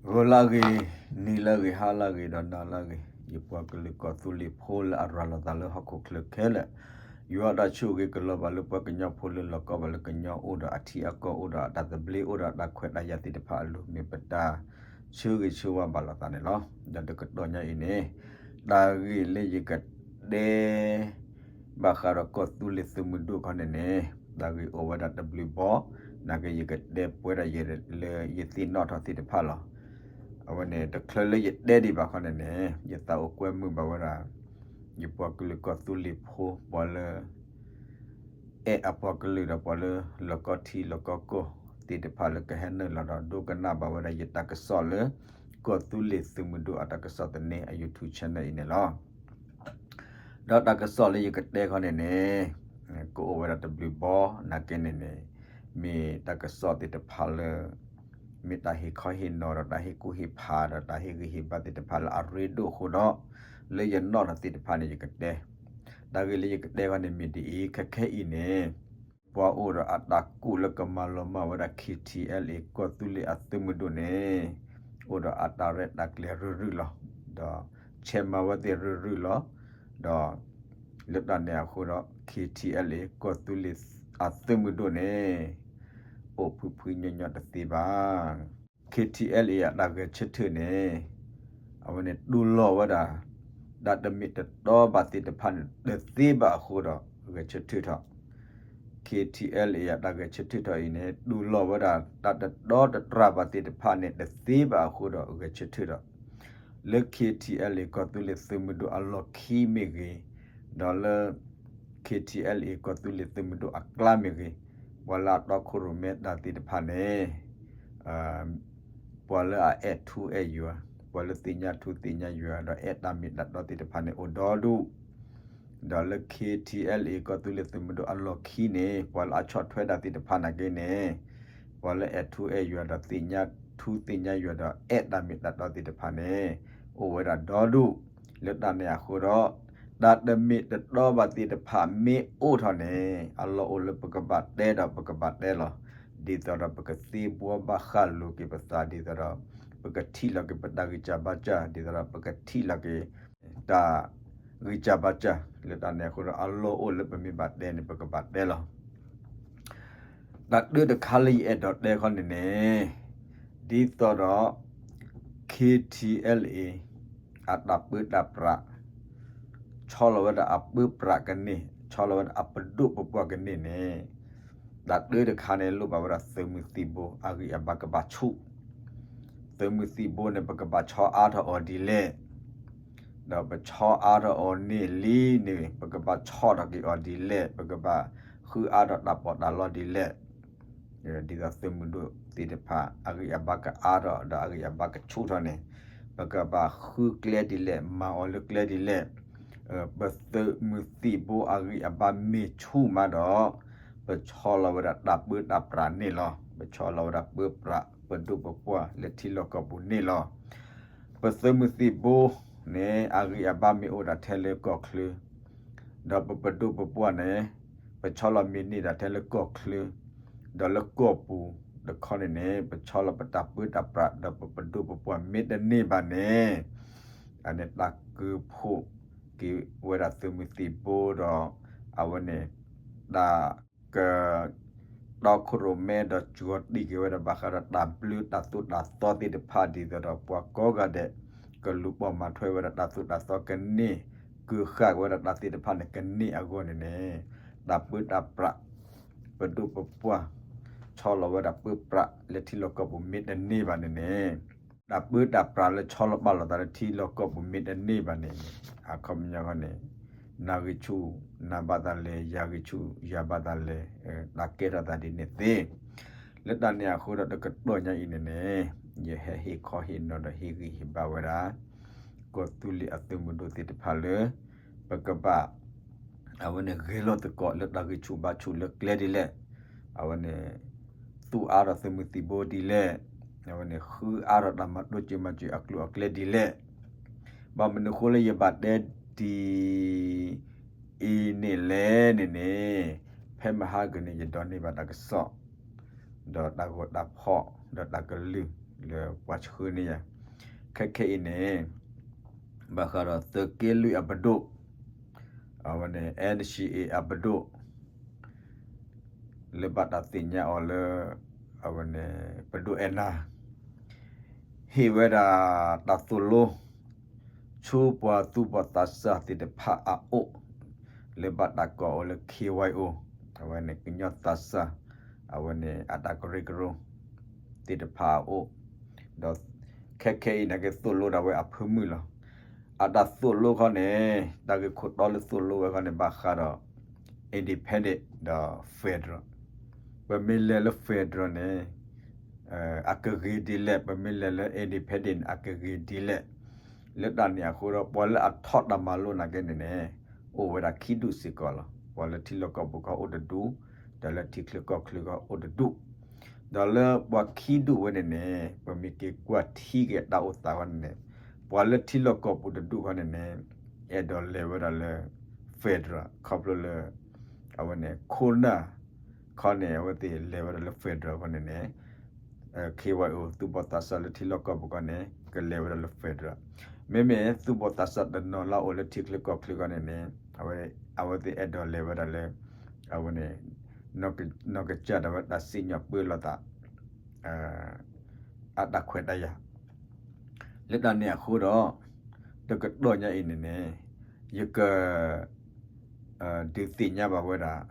ဂီၤလၢအဂ့ၤ, နံၤလၢအဂ့ၤ, ဟါလၢအဂ့ၤ, ဒီးနၤလၢအဂ့ၤ, ယပှၤကလုာ်ကီၢ်သူလ့ၤဖိလၢအရၤလီၤသးလၢဟီၣ်ခိၣ်ချၢခဲလၢာ်, ယွၤအတၢ်ဆိၣ်ဂ့ၤကလီၤဘၣ်လၢပှၤကညီဖိလၢလီၤကီဘၣ်လၢကညီအိၣ်ဒီးအထံအကီၢ်အိၣ်ဒီးအတၢ်သဘျ့အိၣ်ဒီးအတၢ်ခွဲးတၢ်ယာ်သ့ၣ်တဖၣ်အလိၤ မ့ၢ်ပတၢ်ဆၢဂ့ၤဆၢဝါဘၣ်လိာ်သးန့ၣ်လီၤ. ဒီးတကတီၢ်ညါအံၤန့ၣ် တၢ်ဂ့ၢ်လၢယကတဲ ဘၣ်ဃးဒီးကီၢ်သူလ့ၤသုးမုၢ်ဒိၣ်ခီန့ၣ်န့ၣ် တၢ်ဂ့ၢ်အိၣ်ဝဲဒၣ်တဘျုးဘီ, နာ်က့ယကတဲပှဲၤဒီးယလၢယသ့ၣ်နီၣ်ထီၣ်သ့ၣ်တဖၣ်လီၤ. အဝဲန့ၣ် တချုးလၢယတဲဒံးဘၣ်ခီန့ၣ်န့ၣ် ယသးအိၣ်ကွဲမုာ်ဘၣ်ဝဲဒၣ် ယပှၤကလုာ်ကီၢ်သူလ့ၤဖိ ပှၤလၢ အဲၣ်အပှၤကလုာ်ဒီးပှၤလၢလီၢ်ကီထံလီၢ်ကီကီၢ်သ့ၣ်တဖၣ်လၢကဟဲနုာ်လီၤဒီးဒိကနၣ်ဘၣ်ဝဲဒၣ်ယတၢ်ကစီၣ်လၢ ကီၢ်သူလ့ၤသုးမုၢ်ဒိၣ်အတၢ်ကစီၣ်သန့အ YouTube channel အံၤန့ၣ်လီၤ. ဒီးတၢ်ကစီၣ်လၢယကတဲခီန့ၣ်န့ၣ် ကအိၣ်ဝဲဒၣ်တဘျုးဘီ နာ်က့န့ၣ်န့ၣ် မ့ၢ်တၢ်ကစီၣ်သ့ၣ်တဖၣ်လၢ မ့ၢ်တၢ်ဟ့ၣ်ခီဟ့ၣ်နီၤဒီးတၢ်ဟ့ၣ်ကူၣ်ဟ့ၣ်ဖးဒီးတၢ်ဟ့ၣ်ဂံၢ်ဟ့ၣ်ဘါသ့ၣ်တဖၣ်လၢအရ့ဒိၣ်အဃိဒီး လၢယနီၣ်ထီၣ်သ့ၣ်တဖၣ်န့ၣ် ယကတဲ တၢ်ဂ့ၢ်လၢယကတဲခီန့ၣ်မ့ၢ်ဒ်အံၤ, ခဲခဲအံၤန့ၣ် ပှၤအိၣ်ဒီးအတၢ်ကူၣ်လၢကမၤလီၤမၢ်ဝဲဒၣ် KTLA ကီၢ်သူလ့ၤအသုးမုၢ်ဒိၣ်န့ၣ် အိၣ်ဒီးအတၢ်ရဲၣ်တၢ်ကျဲၤရုၢ်ရုၢ်လီၤ. ဒီးဆဲးမၤဝဲသ့ၣ်ရုၢ်ရုၢ်လီၤ. ဒီးလၢတၢ်န့ၣ်အဃိဒီး KTLA ကီၢ်သူလ့ၤအသုးမုၢ်ဒိၣ်န့ၣ် အိၣ်ဖှံဖှံညီညီတသ့ဘၣ်. KTLA အတၢ်ဂဲၤဆၢထၢၣ်န့ၣ် အဝဲန့ၣ်တူၢ်လိာ်ဝဲဒၣ် တၢ်တမ့ၢ်တတီဘၣ်သ့ၣ်တဖၣ်န့ၣ် တသ့ဘၣ်အဃိဒီး ဂဲၤဆၢထၢၣ်ထီၣ် KTLA အတၢ်ဂဲၤဆၢထၢၣ်ထီၣ်အံၤန့ၣ် တူၢ်လိာ်ဝဲဒၣ် တၢ်တတီတတြၢ်ဘၣ်သ့ၣ်တဖၣ်န့ၣ် တသ့ဘၣ်အဃိဒီး ဂဲၤဆၢထၢၣ်ထီၣ် လၢ KTLA ကီၢ်သူလ့ၤသုးမုၢ်ဒိၣ်အလီၢ်ခံမ့ၢ်ဂ့ၤ, ဒီးလၢ KTLA ကီၢ်သူလ့ၤသုးမုၢ်ဒိၣ်အကျါမ့ၢ်ဂ့ၤ, ပှၤလၢအတီခိၣ်ရိၣ်မဲတၢ်သ့ၣ်တဖၣ်န့ၣ် ပှၤလၢအအဲၣ်ထူအဲၣ်ယွၤ, ပှၤလၢသ့ၣ်ညါထူသ့ၣ်ညါယွၤ ဒီးအဲၣ်တၢ်မ့ၢ်တၢ်တီသ့ၣ်တဖၣ်န့ၣ် အိၣ်ဒီဒူၣ်, ဒီးလၢ KTLA ကီၢ်သူလ့ၤသုးမုၢ်ဒိၣ်အလီၢ်ခံန့ၣ် ပှၤလၢအဆီၣ်ထွဲတၢ်သ့ၣ်တဖၣ်နာ်က့န့ၣ် ပှၤလၢအဲၣ်ထူအဲၣ်ယွၤဒီးသ့ၣ်ညါထူသ့ၣ်ညါယွၤဒီးအဲၣ်တၢ်မ့ၢ်တၢ်တီသ့ၣ်တဖၣ်န့ၣ် အိၣ်ဝဲဒၣ်ဒီဒူၣ်, လၢတၢ်န့ၣ်အဃိဒီး တၢ်တမ့ၢ်တတီဘၣ်သ့ၣ်တဖၣ်မ့ၢ်အိၣ်ထီၣ်န့ၣ် အလီၢ်အိၣ်လၢပကဘၣ်တဲဒီးပကဘၣ်တဲလီၤ. ဒ်သိးဒီးပကသ့ဘှီဘၣ်ဃၣ်လိၤက့ၤပသး ဒ်သိးဒီး ပကထံၣ်လီၤက့ၤပတၢ်ဂံၢ်စၢ်ဘါစၢ် ဒ်သိးဒီးပကထံၣ်လီၤက့ၤ တၢ်ဂံၢ်စၢ်ဘါစၢ် လၢတၢ်န့ၣ်အဃိဒီး အလီၢ်အိၣ်လၢပမ့ၢ်ဘၣ်တဲန့ၣ် ပကဘၣ်တဲလီၤ. တၢ်တၢတခါလၢယအဲၣ်ဒိးတဲခီန့ၣ်န့ၣ် ဒ်သိးဒီး KTLA အတၢ်ပၢတၢ်ပြး ဆီလီၤဝဲဒၣ်အပၢပြးကန့ၢ် ဆီလီၤဝဲဒၣ်အပဒိၣ်ပပှၢ်ကန့ၢ်န့ၣ် တၢ်တၢတခါန့ၣ် လိၣ်ဘၣ်ဝဲဒၣ်သုးမုၢ်သံၣ်ဘိ အဂံၢ်အဘါကဘၣ်ဆူၣ်, သုးမုၢ်သံၣ်ဘိန့ၣ် ပကဘၣ်ဆီအါထီၣ်အီၤဒ်လဲၣ်, ဒီးပဆီအါထီၣ်အီၤန့ၢ်လံန့ၣ် ပကဘၣ်ဆီထီၣ်က့ၤအီၤဒ်လဲၣ်, ပကဘၣ်ဃုအါထီၣ်တၢ်ပီးတၢ်လီဒ်လဲၣ်, ဒ်သိးသုးမုၢ်ဒိၣ်သ့ၣ်တဖၣ် အဂံၢ်အဘါကအါထီၣ် ဒီးအဂံၢ်အဘါကဆူၣ်ထီၣ်န့ၣ် ပကဘၣ်ဃုကျဲဒ်လဲၣ် မၤအီၤလၢကျဲဒ်လဲၣ်, ပသုးမုၢ်သံၣ်ဘိအဂံၢ်အဘါမ့ၢ်ဆူၣ်မးဒီး ပဆီလီၤဝဲဒၣ်တၢ်ပၢတၢ်ပြးန့ၣ်လီၤ. ပဆီလီၤဝဲဒၣ်ပၢပြး ပဒိၣ်ပပှၢ်လၢထံလီၢ်ကီၢ်ပူၤန့ၣ်လီၤ. ပသုးမုၢ်သံၣ်ဘိန့ၣ် အဂံၢ်အဘါမ့ၢ်အိၣ်ဒၣ်ထဲလၢကီၢ်ချၢ ဒီးပပဒိၣ်ပပှၢ်န့ၣ် ပဆီလီၤမ့ၢ်န့ၢ်ဒၣ်ထဲလၢကီၢ်ချၢ ဒီးလၢကီၢ်ပူၤတခီန့ၣ်န့ၣ် ပဆီလီၤပတၢ်ပၢတၢ်ပြး ဒီးပပဒိၣ်ပပှၢ်မ့ၢ်တန့ၢ်ဘၣ်န့ၣ် အန့ၣ်တၢ်ကၢဖှိၣ်က့ၤဝဲဒၣ်သုးမုၢ်သံၣ်ဘိဒီး အဝဲန့ၣ် တၢ်က တီခိၣ်ရိၣ်မဲဒီးစှီၤတံၢ်က့ၤဝဲဒၣ် ဘၣ်ဃးဒီးတၢ်ဘျၢတၢ်သိၣ်တၢ်သီသ့ၣ်တဖၣ် ဒ်သိးဒီးပှၤကိးဂၤဒဲး ကလူၤပိာ်မၤထွဲဝဲဒၣ်တၢ်သိၣ်တၢ်သီကန့ၢ် ကၢဃာ်ဝဲဒၣ်တၢ်သ့ၣ်တဖၣ်န့ၣ် ကန့ၢ်အဂီၢ်န့ၣ်န့ၣ် တၢ်ပၢတၢ်ပြး ပဒိၣ်ပပှၢ် ဆီလီၤဝဲဒၣ်ပၢပြးလၢထံလီၢ်ကီၢ်ပူၤမ့ၢ်တန့ၢ်ဘၣ်န့ၣ်န့ၣ် တၢ်ပၢတၢ်ပြးလၢဆီလီၤပာ်လီၤသးလၢထံလီၢ်ကီၢ်ပူၤမ့ၢ်တန့ၢ်ဘၣ်န့ၣ် အခီပညီန့ၣ် နၤဂံၢ်ဆူၣ်နၤဘၣ်သးလဲၣ် ယၤဂံၢ်ဆူၣ်ယၤဘၣ်သးလဲၣ် တၢ်ကဲထီၣ်သးဒ်န့ၣ်သ့. လၢတၢ်န့ၣ်အဃိဒီးတကတီၢ်ညါအံၤန့ၣ်န့ၣ် ယဟဲဟ့ၣ်ခီဟ့ၣ်နီၤဒီးဟ့ၣ်ဂံၢ်ဟ့ၣ်ဘါဝဲဒၣ် ကီၢ်သူလ့ၤအသုးမုၢ်ဒိၣ်သ့ၣ်တဖၣ်လၢ ပကဘၣ် အဝဲန့ၣ်ဂဲၤလိာ်သကိးလၢတၢ်ဂံၢ်ဆူၣ်ဘါဆူၣ်လၢကျဲဒ်လဲၣ်, အဝဲန့ၣ် သူၣ်အါထီၣ်သုးမုၢ်သံၣ်ဘိဒ်လဲၣ်, အဝဲန့ၣ် ဃုအါထီၣ်တၢ်မၤတိစၢၤမၤစၢၤအကျိၤအကျဲဒ်လဲၣ်. ဘၣ်မနုၤဃိလၢယဘၣ်တဲဒ်အံၤန့ၣ်လဲၣ်န့ၣ်န့ၣ်, ဖဲမဟါကန့ၣ် ယဒိးန့ၢ်ဘၣ်တၢ်ကစီၣ် ဒီးတၢ်ဂီၤတၢ်ဖီၣ် ဒီးတၢ်ကလုၢ် လၢပှၤဆှၢန့ၢ်ယၤ, ခဲခဲအံၤန့ၣ် ဘၣ်ဃးဒီးသုးက့လွံၢ်အပဒိၣ်, အဝဲန့ၣ် NCA အပဒိၣ် လၢဘၣ်တၢ်သ့ၣ်ညါအီၤလၢ အဝဲန့ၣ် ပဒိၣ်အဲၣ်နၤ ဟ့ၣ်ဝဲဒၣ်တၢ်သိၣ်လိ ဆူပှၤသူၣ်ဘီၣ်သးစၢ်သ့ၣ်တဖၣ်အအိၣ် လၢဘၣ်တၢ်ကိးအီၤလၢ KYO အဝဲန့ၣ် ကညီသးစၢ် အဝဲန့ၣ် အတၢ်ကရၢကရိ သ့ၣ်တဖၣ်အအိၣ်, ဒီးခဲခဲအံၤန့ၣ်က့သိၣ်လိဒၣ်ဝဲအဖၢမုၢ်လီၤ. အတၢ်သိၣ်လိခီန့ၣ် တၢ်ဂ့ၢ်ခိၣ်တီလၢသိၣ်လိဝဲခီန့ၣ် ဘၣ်ဃးဒီး independent ဒီး federal, ပမ့ၢ်လဲၤလၢ federal န့ၣ် အကဂ့ၤဒ်လဲၣ်, ပမ့ၢ်လဲၤလၢ independent န့ၣ် အကဂ့ၤဒ်လဲၣ်. လၢတၢ်န့ၣ်အဃိဒီး ပှၤလၢအထီၣ်တၢ်မၤလိနာ်က့န့ၣ်န့ၣ် အိၣ်ဝဲဒၣ်ခံဒူၣ်စ့ၢ်ကီးလီၤ. ပှၤလၢထံလီၢ်ကီၢ်ပူၤခီအိၣ်တဒူၣ်, ဒီးလၢထံချၢကီၢ်ချၢခီအိၣ်တဒူၣ်, ဒီးလၢပှၤခံဒူၣ်ဝဲန့ၣ်န့ၣ် ပမ့ၢ်က့ၤကွၢ်ထံက့ၤတၢ်အိၣ်သးခီန့ၣ်န့ၣ် ပှၤလၢထံလီၢ်ကီၢ်ပူၤတဒူၣ်ခီန့ၣ်န့ၣ် အဲၣ်ဒိးလဲၤဝဲဒၣ်လၢ federal ခီဖျိလၢ အဝဲန့ၣ် ခိၣ်နၢ် ခီန့ၣ် အဝဲသ့ၣ်လဲၤဝဲဒၣ်လၢ federal ခီန့ၣ်န့ၣ် KYO သူၣ်ဘီၣ်သးစၢ်လၢထံလီၢ်ကီၢ်ပူၤခီန့ၣ် ကလဲၤဝဲဒၣ်လၢ federal, မ့မ့ၢ်သူၣ်ဘီၣ်သးစၢ်တနီၤလၢအအိၣ်လၢထံချၢကီၢ်ချၢခီန့ၣ်န့ၣ် အဝဲသ့ၣ်အဲၣ်ဒိးလဲၤဝဲဒၣ်လၢ အဝဲန့ၣ် နီၢ်ကစၢ်ဒၣ်ဝဲတၢ်စံၣ်ညီၣ်ပၢလီၤသး အတၢ်ခွဲးတၢ်ယာ် လၢတၢ်န့ၣ်အဃိဒီး တကတီၢ်ညါအံၤန့ၣ်န့ၣ် ယက ဒုးသ့ၣ်ညါဘၣ်ဝဲဒၣ်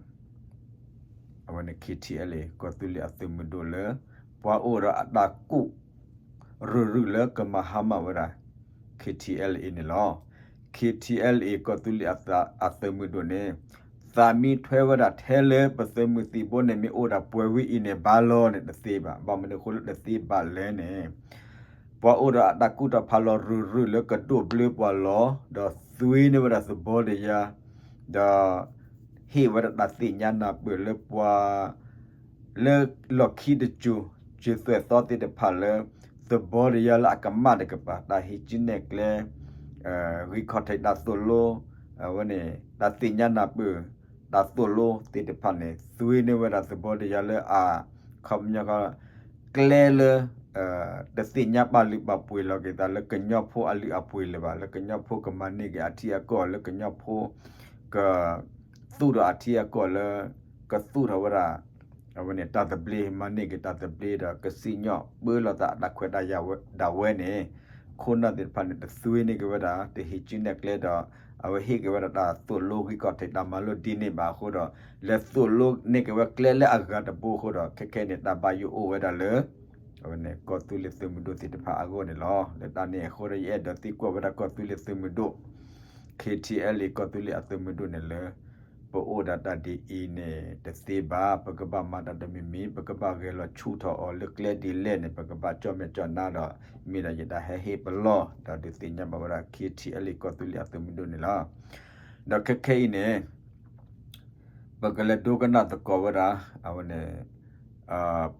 အဝဲန့ၣ် KTLA ကီၢ်သူလ့ၤအသုးမုၢ်ဒိၣ်လၢ ပှၤအိၣ်ဒီးအတၢ်ကူၣ် ရုၢ်ရုၢ်လၢကမၤဟါမၢ်ဝဲဒၣ် KTLA န့ၣ်လီၤ. KTLA ကီၢ်သူလ့ၤအသုးမုၢ်ဒိၣ်န့ၣ် သးမံထွဲဝဲဒၣ်ထဲလၢပသုးမုၢ်သံၣ်ဘိန့ၣ် မ့ၢ်အိၣ်ဒၣ်ပှဲၤဝံၤအံၤန့ၣ် ဘၣ်လီၤန့ၣ်တသ့ဘၣ်. ဘၣ်မနုၤအဃိလၢတသ့ဘၣ်လဲၣ်န့ၣ် ပှၤအိၣ်ဒီးအတၢ်ကူၣ်တၢ်ဖးလီၤရုၢ်ရုၢ်လၢကဒိးဘျၢပှၤလီၤ, ဒီးသွ့န့ၢ်ဝဲဒၣ်သဘီတယါ, ဒီး ဟ့ၣ်ဝဲဒၣ်တၢ်သ့ၣ်ညါနၢ်ပၢၢ်လၢပှၤ လၢလီၢ်ခံတစိၤ စၢၤသွဲၣ်သီသ့ၣ်တဖၣ်လၢ သဘီတယါလၢအကမၣ်တကပၤ တၢ်ဟံးစုနဲၣ်ကျဲ ဂံၢ်ခီၣ်ထံးတၢ်သိၣ်လိ အဝဲန့ၣ် တၢ်သ့ၣ်ညါနၢ်ပၢၢ် တၢ်သိၣ်လိသ့ၣ်တဖၣ်န့ၣ် သွ့န့ၢ်ဝဲဒၣ်သဘီတယါလၢအ ခီပညီ ကျဲလၢ တသ့ၣ်ညါဘၣ်လုၢ်ဘၣ်ပှ့ၤလီၤက့ၤသးလၢကညီဖိအလုၢ်အပှ့ၤလၢၤဘၣ်, လၢကညီဖိကမၤန့ၢ်က့ၤအထံအကီၢ်, လၢကညီဖိ ကသူၣ်ထီၣ်အထံအကီၢ်လၢ ကသူၣ်ထီၣ်ဝဲဒၣ် အဝဲန့ၣ် တၢ်သဘျ့ မၤန့ၢ်က့ၤတၢ်သဘျ့ဒီး ကစံၣ်ညီၣ်ပၢလီၤသးအတၢ်ခွဲးတၢ်ယာ်ဒၣ်ဝဲန့ၣ် ခိၣ်နၢ်သ့ၣ်တဖၣ်န့ၣ် တသွ့န့ၢ်က့ၤဝဲဒၣ် တဟံးစုနဲၣ်ကျဲဒီး အဝဲဟ့ၣ်က့ၤဝဲဒၣ်တၢ်သိၣ်လိဂံၢ်ခီၣ်ထံးတၢ်မၤလိဒ်န့ၣ်ဘၣ်အဃိဒီး လဲၤသိၣ်လိန့ၢ်က့ၤဝဲကျဲလၢအဂၤတဘိအဃိဒီး ခဲခဲအံၤန့ၣ် တၢ်ဘၣ်ယိၣ်အိၣ်ဝဲဒၣ်လၢ အဝဲန့ၣ် ကီၢ်သူလ့ၤသုးမုၢ်ဒိၣ်သ့ၣ်တဖၣ်အဂီၢ်န့ၣ်လီၤ. လၢတၢ်န့ၣ်အဃိဒီး ယအဲၣ်ဒိးသံကွၢ်ဝဲဒၣ်ကီၢ်သူလ့ၤသုးမုၢ်ဒိၣ် KTLA ကီၢ်သူလ့ၤအသုးမုၢ်ဒိၣ်န့ၣ်လၢ ပအိၣ်ဒၣ်တၢ်ဒ်အံၤန့ၣ် တသ့ဘၣ်, ပကဘၣ်မၤတၢ်တမံၤမံၤ, ပကဘၣ်ဂဲၤလီၤဆူၣ်ထီၣ်အီၤလၢကျဲဒ်လဲၣ်န့ၣ် ပကဘၣ်ကၠီၣ်မဲာ်ကၠီၣ်နါဒီး မ့ၢ်ဒၣ်ယတၢ်ဟဲဟ့ၣ်ပလီၢ် ဒီးဒုးသ့ၣ်ညါဘၣ်ဝဲဒၣ် KTLA ကီၢ်သူလ့ၤအသုးမုၢ်ဒိၣ်န့ၣ်လီၤ. ဒီးခဲခဲအံၤန့ၣ် ပကလဲၤဒိကနၣ်သကိးဝဲဒၣ် အဝဲန့ၣ်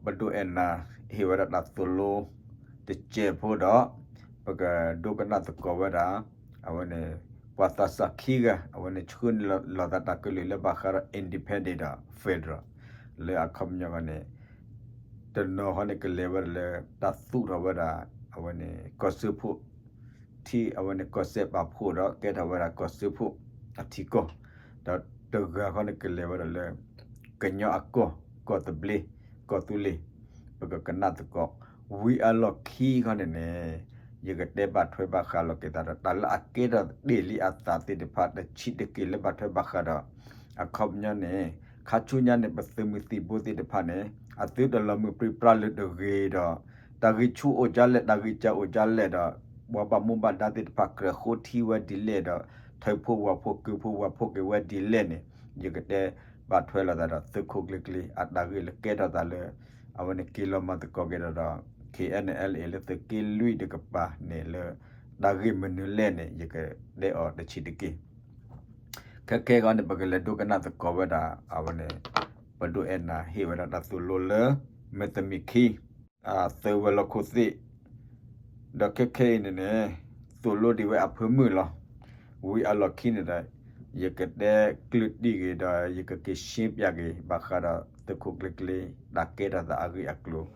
ပဒိၣ်အဲၣ်နၤ ဟ့ၣ်ဝဲဒၣ်တၢ်သိၣ်လိ တစဲးဖိဒီး ပကဒိကနၣ်သကိးဝဲဒၣ် အဝဲန့ၣ် ပှၤသးစၢ်ခံဂၤ အဝဲန့ၣ်ဆှၢန့ၢ်လီၤသးတၢ်ကလုၢ်လၢဘၣ်ဃးဒီး independent ဒီး federal လၢအခီပညီန့ၣ် တနီၤဃီန့ၣ်ကလဲၤဝဲဒၣ်လၢ တၢ်သူၣ်ထီၣ်ဝဲဒၣ် အဝဲန့ၣ် ကီၢ်စၢဖှိၣ် ထံ အဝဲန့ၣ် ကီၢ်စဲၣ်ပာ်ဖှိၣ်ဒီး ကဲထီၣ်ဝဲဒၣ်ကီၢ်စၢဖှိၣ်အထံကီၢ်, ဒီးတဂၤဃီန့ၣ်ကလဲၤဝဲဒၣ်လၢ ကညီအကီၢ် ကီၢ်သဘျ့ ကီၢ်သူလ့ၤ ပကကနၣ်သကိး ဝံၤအလီၢ်ခံဃီန့ၣ်န့ၣ် ယကတဲဘၣ်ထွဲဘၣ်ဃးလီၤက့ၤသးဒီး တၢ်လၢအကဲထီၣ်တ့ၢ်လံအသးသ့ၣ်တဖၣ်တဆံးတက့ၢ်လၢဘၣ်ထွဲဘၣ်ဃးဒီး အခီပညီန့ၣ် ခါဆူညါန့ၣ် ပသုးမုၢ်သံၣ်ဘိသ့ၣ်တဖၣ်န့ၣ် အသုတလီၤမုၢ်ပြံပြါလၢၤတဂ့ၤဒီး တၢ်ဂံၢ်ဆူၣ်အိၣ်ဒ်လဲၣ် တၢ်ဂံၢ်စၢ်အိၣ်ဒ်လဲၣ်ဒီး ပှၤဘၣ်မူဘၣ်ဒါသ့ၣ်တဖၣ်ကြၢးဃိထံဝဲဒ်လဲၣ်ဒီး ထၢဖှိၣ်ဝၢ်ဖှိၣ်ကုၢ်ဖှိၣ်ဝၢ်ဖှိၣ်က့ၤဝဲဒ်လဲၣ်န့ၣ် ယကတဲဘၣ်ထွဲလိာ်သးဒီးသုးခိၣ်ကျ့ကျ့ အတၢ်ဂ့ၢ်လၢကဲထီၣ်သးလၢ အဝဲန့ၣ်က့ၤလီၤမၤသကိးက့ၤဒီးဒီး KNLA လၢသုးက့လွံၢ်တကပၤန့ၣ်လၢ တၢ်ဂ့ၢ်မနုၤလဲၣ်န့ၣ် ယကတဲအီၤတဆံးတက့ၢ်. ခဲခဲအံၤန့ၣ် ပကလဲၤဒိကနၣ်သကိးဝဲဒၣ် အဝဲန့ၣ် ပဒိၣ်အဲၣ်နၤဟ့ၣ်ဝဲဒၣ်တၢ်သိၣ်လိလၢ မ့ၢ်တမံၤခံ အသုးဝဲၤလီၢ်ခိၣ်သ့ၣ် ဒီးခဲခဲအံၤန့ၣ်န့ၣ် သိၣ်လိဒံးဝဲအဖၢမုၢ်လီၤ. ဝံၤအလီၢ်ခံန့ၣ်ဒီး ယကတဲကျုးတံၢ်က့ၤဒီး ယကက့ၤရှင်းပြက့ၤ ဘၣ်ဃးဒီးသုးခိၣ်ကျ့ကျ့ တၢ်ကဲထီၣ်သးအဂ့ၢ်အကျိၤ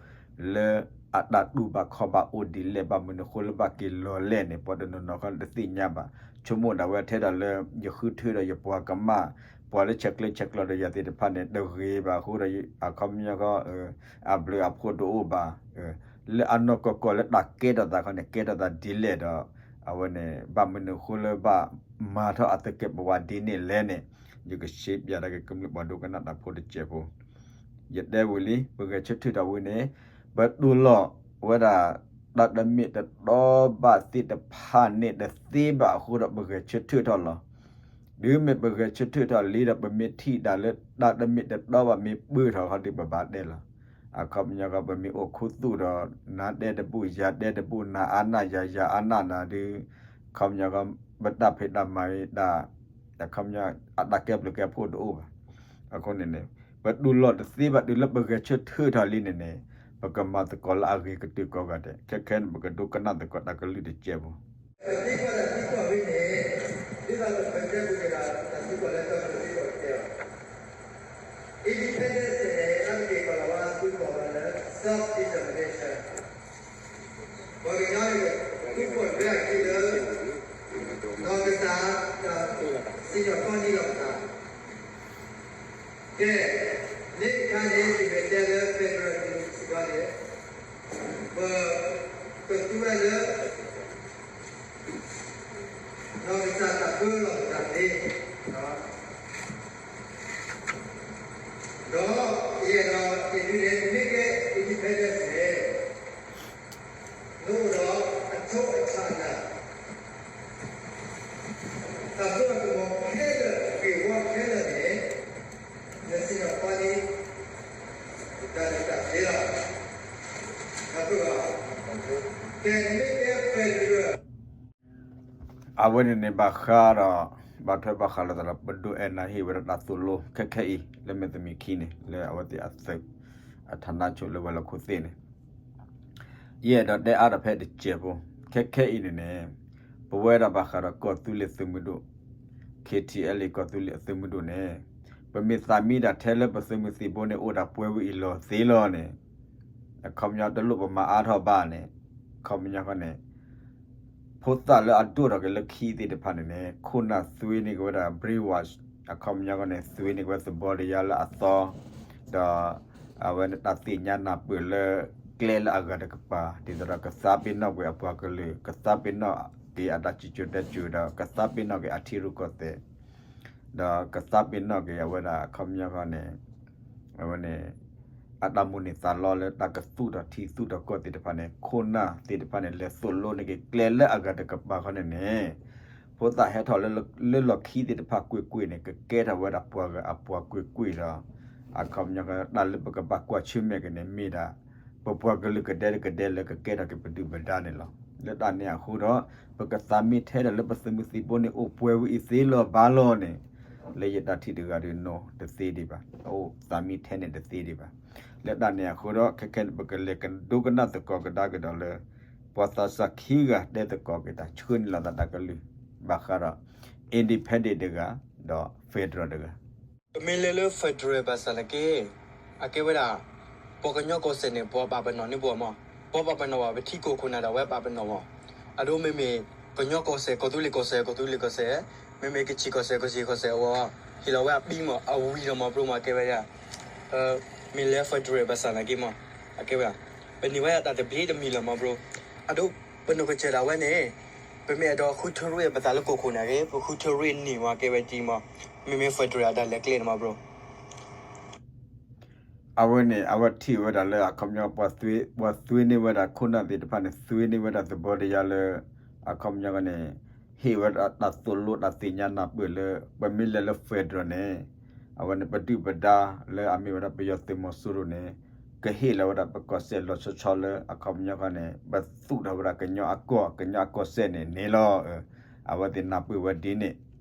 လၢ အတၢ်တူၢ်ဘၣ်ခီၣ်ဘၣ်အိၣ်ဒ်လဲၣ် ဘၣ်မနုၤအဃိလၢဘၣ်က့ၤလီၤလဲၣ်န့ၣ် ပှၤတနီၤနီၤခီတသ့ၣ်ညါဘၣ်. ဆိကမိၣ်ဒၣ်ဝဲထဲဒၣ်လၢ ယဃုထၢဒီးယပှၤကမၣ်, ပှၤလၢဆဲးကျၢဆဲးကျိးဒီးယၤသ့ၣ်တဖၣ်န့ၣ် တဂ့ၤဘၣ်အဃိဒီး အခီပညီခီ အဘျုးအဖှိၣ်တအိၣ်ဘၣ်. လၢအနီၢ်ကီၢ်ကီၢ်လၢတၢ်ကဲထီၣ်သးခီန့ၣ် ကဲထီၣ်သးဒ်လဲၣ်ဒီး အဝဲန့ၣ် ဘၣ်မနုၤအဃိလၢဘၣ်မၤထီၣ်အသကဲးပဝးဒ်န့ၣ်လဲၣ်န့ၣ် ယကရှဲပၠးတၢ်က့ၤကမျၢၢ်ပှၤဒိကနၣ်တၢ်ဖိတစဲးဖိ ယတဲဝံၤလံ ပဂဲၤဆၢထၢၣ်ထီၣ်ဝံၤန့ၣ် ပတူၢ်လိာ်ဝဲဒၣ် တၢ်တမ့ၢ်တတီဘၣ်သ့ၣ်တဖၣ်န့ၣ်တသ့ဘၣ်အဃိဒီး ပဂဲၤဆၢထၢၣ်ထီၣ်လီၤ. တုၤမ့ၢ်ပဂဲၤဆၢထၢၣ်ထီၣ်လံဒီး ပမ့ၢ်ထံၣ်တၢ်လၢတၢ်တမ့ၢ်တတီဘၣ်မ့ၢ်ပၢၢ်ထီၣ်ခီဒီး ပဘၣ်တဲလီၤ. အခီပညီခီ ပမ့ၢ်အိၣ်ခူသူၣ်ဒီး နၤတဲတဘူၣ် ယၤတဲတဘူၣ် နၤအါနၢ်ယၤ ယၤအါနၢ်နၤဒီး အခီပညီခီ ပတၢ်ဖံးတၢ်မၤအံၤ တၢ် အခီပညီ အတၢ်ကဲဘျုးကဲဖှိၣ်တအိၣ်ဘၣ်. အဃိန့ၣ်န့ၣ် ပတူၢ်လိာ်တသ့ဘၣ် တုၤလၢပဂဲၤဆၢထၢၣ်ထီၣ်လံန့ၣ်န့ၣ် ပကမၤသကိးလၢအဂ့ၤကတၢၢ်ကိးဂၤဒဲး ခဲခဲန့ၣ် ပကဒိကနၣ်သကိးတၢ်ကလုၢ်တစဲးဖိ ပသံကွၢ်တၢ်သံကွၢ်ဝဲန့ၣ် ဒ်သိးပတဲပူၤက့ၤဒီး တၢ်သံကွၢ်လၢတၢ်ကလုၢ်သံကွၢ်တကဲလီၤ. Independence န့ၣ် အါတက့ၢ်ကီၢ်လီၤဝဲ သုးကီၢ်ဝဲလၢ self determination ပှၤကညီန့ၣ် သုးကီၢ်ဒွဲၣ်အခံလၢ နီၢ်ကစၢ်တၢ်စံၣ်ညီၣ်ပီနံလီၤကသး ကဲ, မ့ၢ်တခါန့ၣ် ယမ့ၢ်တဲလၢ federal န့ၣ် စ့ၢ်ကီးန့ၣ် ပကသူဝဲလၢ နီၢ်ကစၢ်တၢ်ပၢလီၤပသးသ့, ဒီးယအဲၣ်ဒိးတဲဒ်လဲၣ် နမ့ၢ်ကဲ independence န့ၣ် နအိၣ်ဒီးအထိးအထးလၢ တၢ်စိတၢ်ကမီၤခဲလၢာ် ဂ့ၢ်ဝီခဲလၢာ်န့ၣ် နစံၣ်ညီၣ်ပီနံ တၢ်လၢတၢ်သ့လီၤ. ကဲ နမ့ၢ်တဲ federal အဝဲန့ၣ်န့ၣ် ဘၣ်ဃးဒီး ဘၣ်ထွဲဘၣ်ဃးလိာ်သးဒီး ပဒိၣ်အဲၣ်နၤဟ့ၣ်ဝဲဒၣ်တၢ်သိၣ်လိ ခဲခဲအံၤ လၢမ့ၢ်သမံးခံန့ၣ် လၢအဝဲသ့ၣ်အသုး အဌာနချုပ် လၢဝဲၤလီၢ်ခိၣ်သ့ၣ်န့ၣ် ယအဲၣ်ဒိးတဲအါထီၣ်ဖဲတစဲးဖိ ခဲခဲအံၤန့ၣ်န့ၣ် ပဝဲဒၣ်ဘၣ်ဃးဒီးကီၢ်သူလ့ၤသုးမုၢ်ဒိၣ် KTLA ကီၢ်သူလ့ၤအသုးမုၢ်ဒိၣ်န့ၣ် ပမ့ၢ်သးမံတၢ်ထဲလၢပသုးမုၢ်သံၣ်ဘိန့ၣ် အိၣ်ဒၣ်ပှဲၤဝဲအံၤလီၤသ့လီၤန့ၣ် အခီပညီတလိၣ်ပမၤအါထီၣ်ဘၣ်န့ၣ် အခီပညီဃီန့ၣ် ဖိသၣ်လၢအဒိၣ်ထီၣ်က့ၤလၢခံသ့ၣ်တဖၣ်န့ၣ်န့ၣ် ခိၣ်နၢ်သွ့န့ၢ်က့ၤဝဲဒၣ် brainwash အခီပညီဃီန့ၣ် သွ့န့ၢ်က့ၤဝဲသဘီတယါလၢအသီ ဒီး အဝဲန့ၣ်တၢ်သ့ၣ်ညါနၢ်ပၢၢ်လၢ ကျဲလၢအဂၤတကပၤ ဒ်သိးဒီးကသးပ့ၤနီၣ်ကွံာ်အပှၤကလုာ် ကသးပ့ၤနီၣ်က့ၤအတၢ်စံၣ်စိၤတဲစိၤဒီး ကသးပ့ၤနီၣ်က့ၤအထံရူၢ်ကီၢ်သဲး ဒီးကသးပ့ၤနီၣ်က့ၤအဝဲဒၣ်အခီပညီဃီန့ၣ် အဝဲန့ၣ် အတၢ်မိၣ်န့ၢ်သးလီလၢတၢ်ကသူၣ်ထီၣ်ထံသူၣ်ထီၣ်ကီၢ်သ့ၣ်တဖၣ်န့ၣ် ခိၣ်နၢ်သ့ၣ်တဖၣ်န့ၣ် လဲၤသိၣ်လိန့ၢ်က့ၤကျဲလၢအဂၤတကပၤဃီန့ၣ်န့ၣ် ဖိသၣ်ဟဲထီၣ်လၢလီၢ်ခံသ့ၣ်တဖၣ်ကွ့ၢ်ကွ့ၢ်န့ၣ် ကကဲထီၣ်ဝဲဒၣ်ပှၤဂၤအပှၤကွ့ၢ်ကွ့ၢ်ဒီး အခီပညီတၢ်လၢပကဘၣ်ကွၢ်ဆၢၣ်မဲာ်က့ၤန့ၣ်မ့ၢ်ဒၣ် ပပှၤကလုာ်ကဒဲကဒဲလၢကကဲထီၣ်က့ၤပဒုၣ်ပဒါန့ၣ်လီၤ. လၢတၢ်န့ၣ်အဃိဒီး ပကသးမံထဲဒီးလၢပသုးမုၢ်သံၣ်ဘိန့ၣ် အိၣ်ပှဲၤဝဲအံၤသ့လီၤဘၣ်လီၤန့ၣ် လၢယတၢ်ထံၣ်တဂၤဒီး no တသ့ဒံးဘၣ်, အိၣ်သးမံထဲန့ၣ်တသ့ဒံးဘၣ်. လၢတၢ်န့ၣ်အဃိဒီး ခဲခဲန့ၣ် ပကလဲၤကဒိကနၣ်သကိးကဒါက့ၤဒီးလၢ ပှၤသးစၢ်ခံဂၤတဲသကိးက့ၤတၢ်ဆှၢန့ၢ်လီၤသးတၢ်ကလုၢ် ဘၣ်ဃးဒီး independent တဂၤ ဒီး federal တဂၤ ပမ့ၢ်လဲၤလၢ federal ဘၣ်ဆၣ်နာ်က့ အကဲဝဲဒၣ် ပှၤကညီကီၢ်စဲၣ်န့ၣ် ပှၤပာ်ပနီၣ်န့ၢ်ပှၤမး, ပှၤပာ်ပနီၣ်ဘၣ် ပထံကီၢ်ခိၣ်နၢ်ဒၣ်ဝဲပာ်ပနီၣ်မး, အဒိမ့မ့ၢ် ကညီကီၢ်စဲၣ် ကီၢ်သူလ့ၤကီၢ်စဲၣ် ကီၢ်သူလ့ၤကီၢ်စဲၣ်, မ့မ့ၢ်ကချ့ၣ်ကီၢ်စဲၣ် ကချ့ၣ်ကီၢ်စဲၣ်အဂီၢ် ဟ့ၣ်လီၤဝဲအပံမး အဝံၤလီၤမး bro မး အကဲဝဲဒၣ် မ့ၢ်လဲၤ federal ဘၣ်ဆၣ်နာ်က့မး အကဲဝဲဒၣ် ပန့ၢ်ဝဲဒၣ်တၢ်တဘျ့တမံၤလီၤမး bro, အဒိ ပနီၢ်ကစၢ်ဒၣ်ဝဲန့ၣ် ပမ့ၢ်အဲၣ်ဒိးဃုထၢရ့ၣ်ပသးလၢကီၢ်ခိၣ်နၢ်ဂ့ၤ ပဃုထၢရ့ၣ်န့ၢ်မး အကဲဝဲဒ်မး, မ့မ့ၢ် federal အတၢ်လဲၤကျဲန့ၣ်မး bro အဝဲန့ၣ် အဝဲထံၣ်ဝဲဒၣ်လၢအခီပညီ ပှၤသွ့န့ၢ်ဝဲဒၣ်ခိၣ်နၢ်သ့ၣ်တဖၣ်န့ၣ် သွ့န့ၢ်ဝဲဒၣ်သဘီတယါလၢ အခီပညီန့ၣ် ဟ့ၣ်ဝဲဒၣ်တၢ်သိၣ်လိတၢ်သ့ၣ်ညါနၢ်ပၢၢ်လၢ ပမ့ၢ်လဲၤလၢ federal န့ၣ် အဝဲန့ၣ် ပဒုၣ်ပဒါလၢအမ့ၢ်ဝဲဒၣ်ပယီၤသုးမီၤစိရိၤန့ၣ် ကဟ့ၣ်လီၤဝဲဒၣ်ပကီၢ်စဲၣ်လီၤဆီဆီလၢ အခီပညီန့ၣ် ပသူၣ်ထီၣ်ဝဲဒၣ်ကညီအကီၢ် ကညီအကီၢ်စဲၣ်န့ၣ်န့ၣ်လီၤ. အဝဲသ့ၣ်နၢ်ပၢၢ်ဝဲဒ်န့ၣ်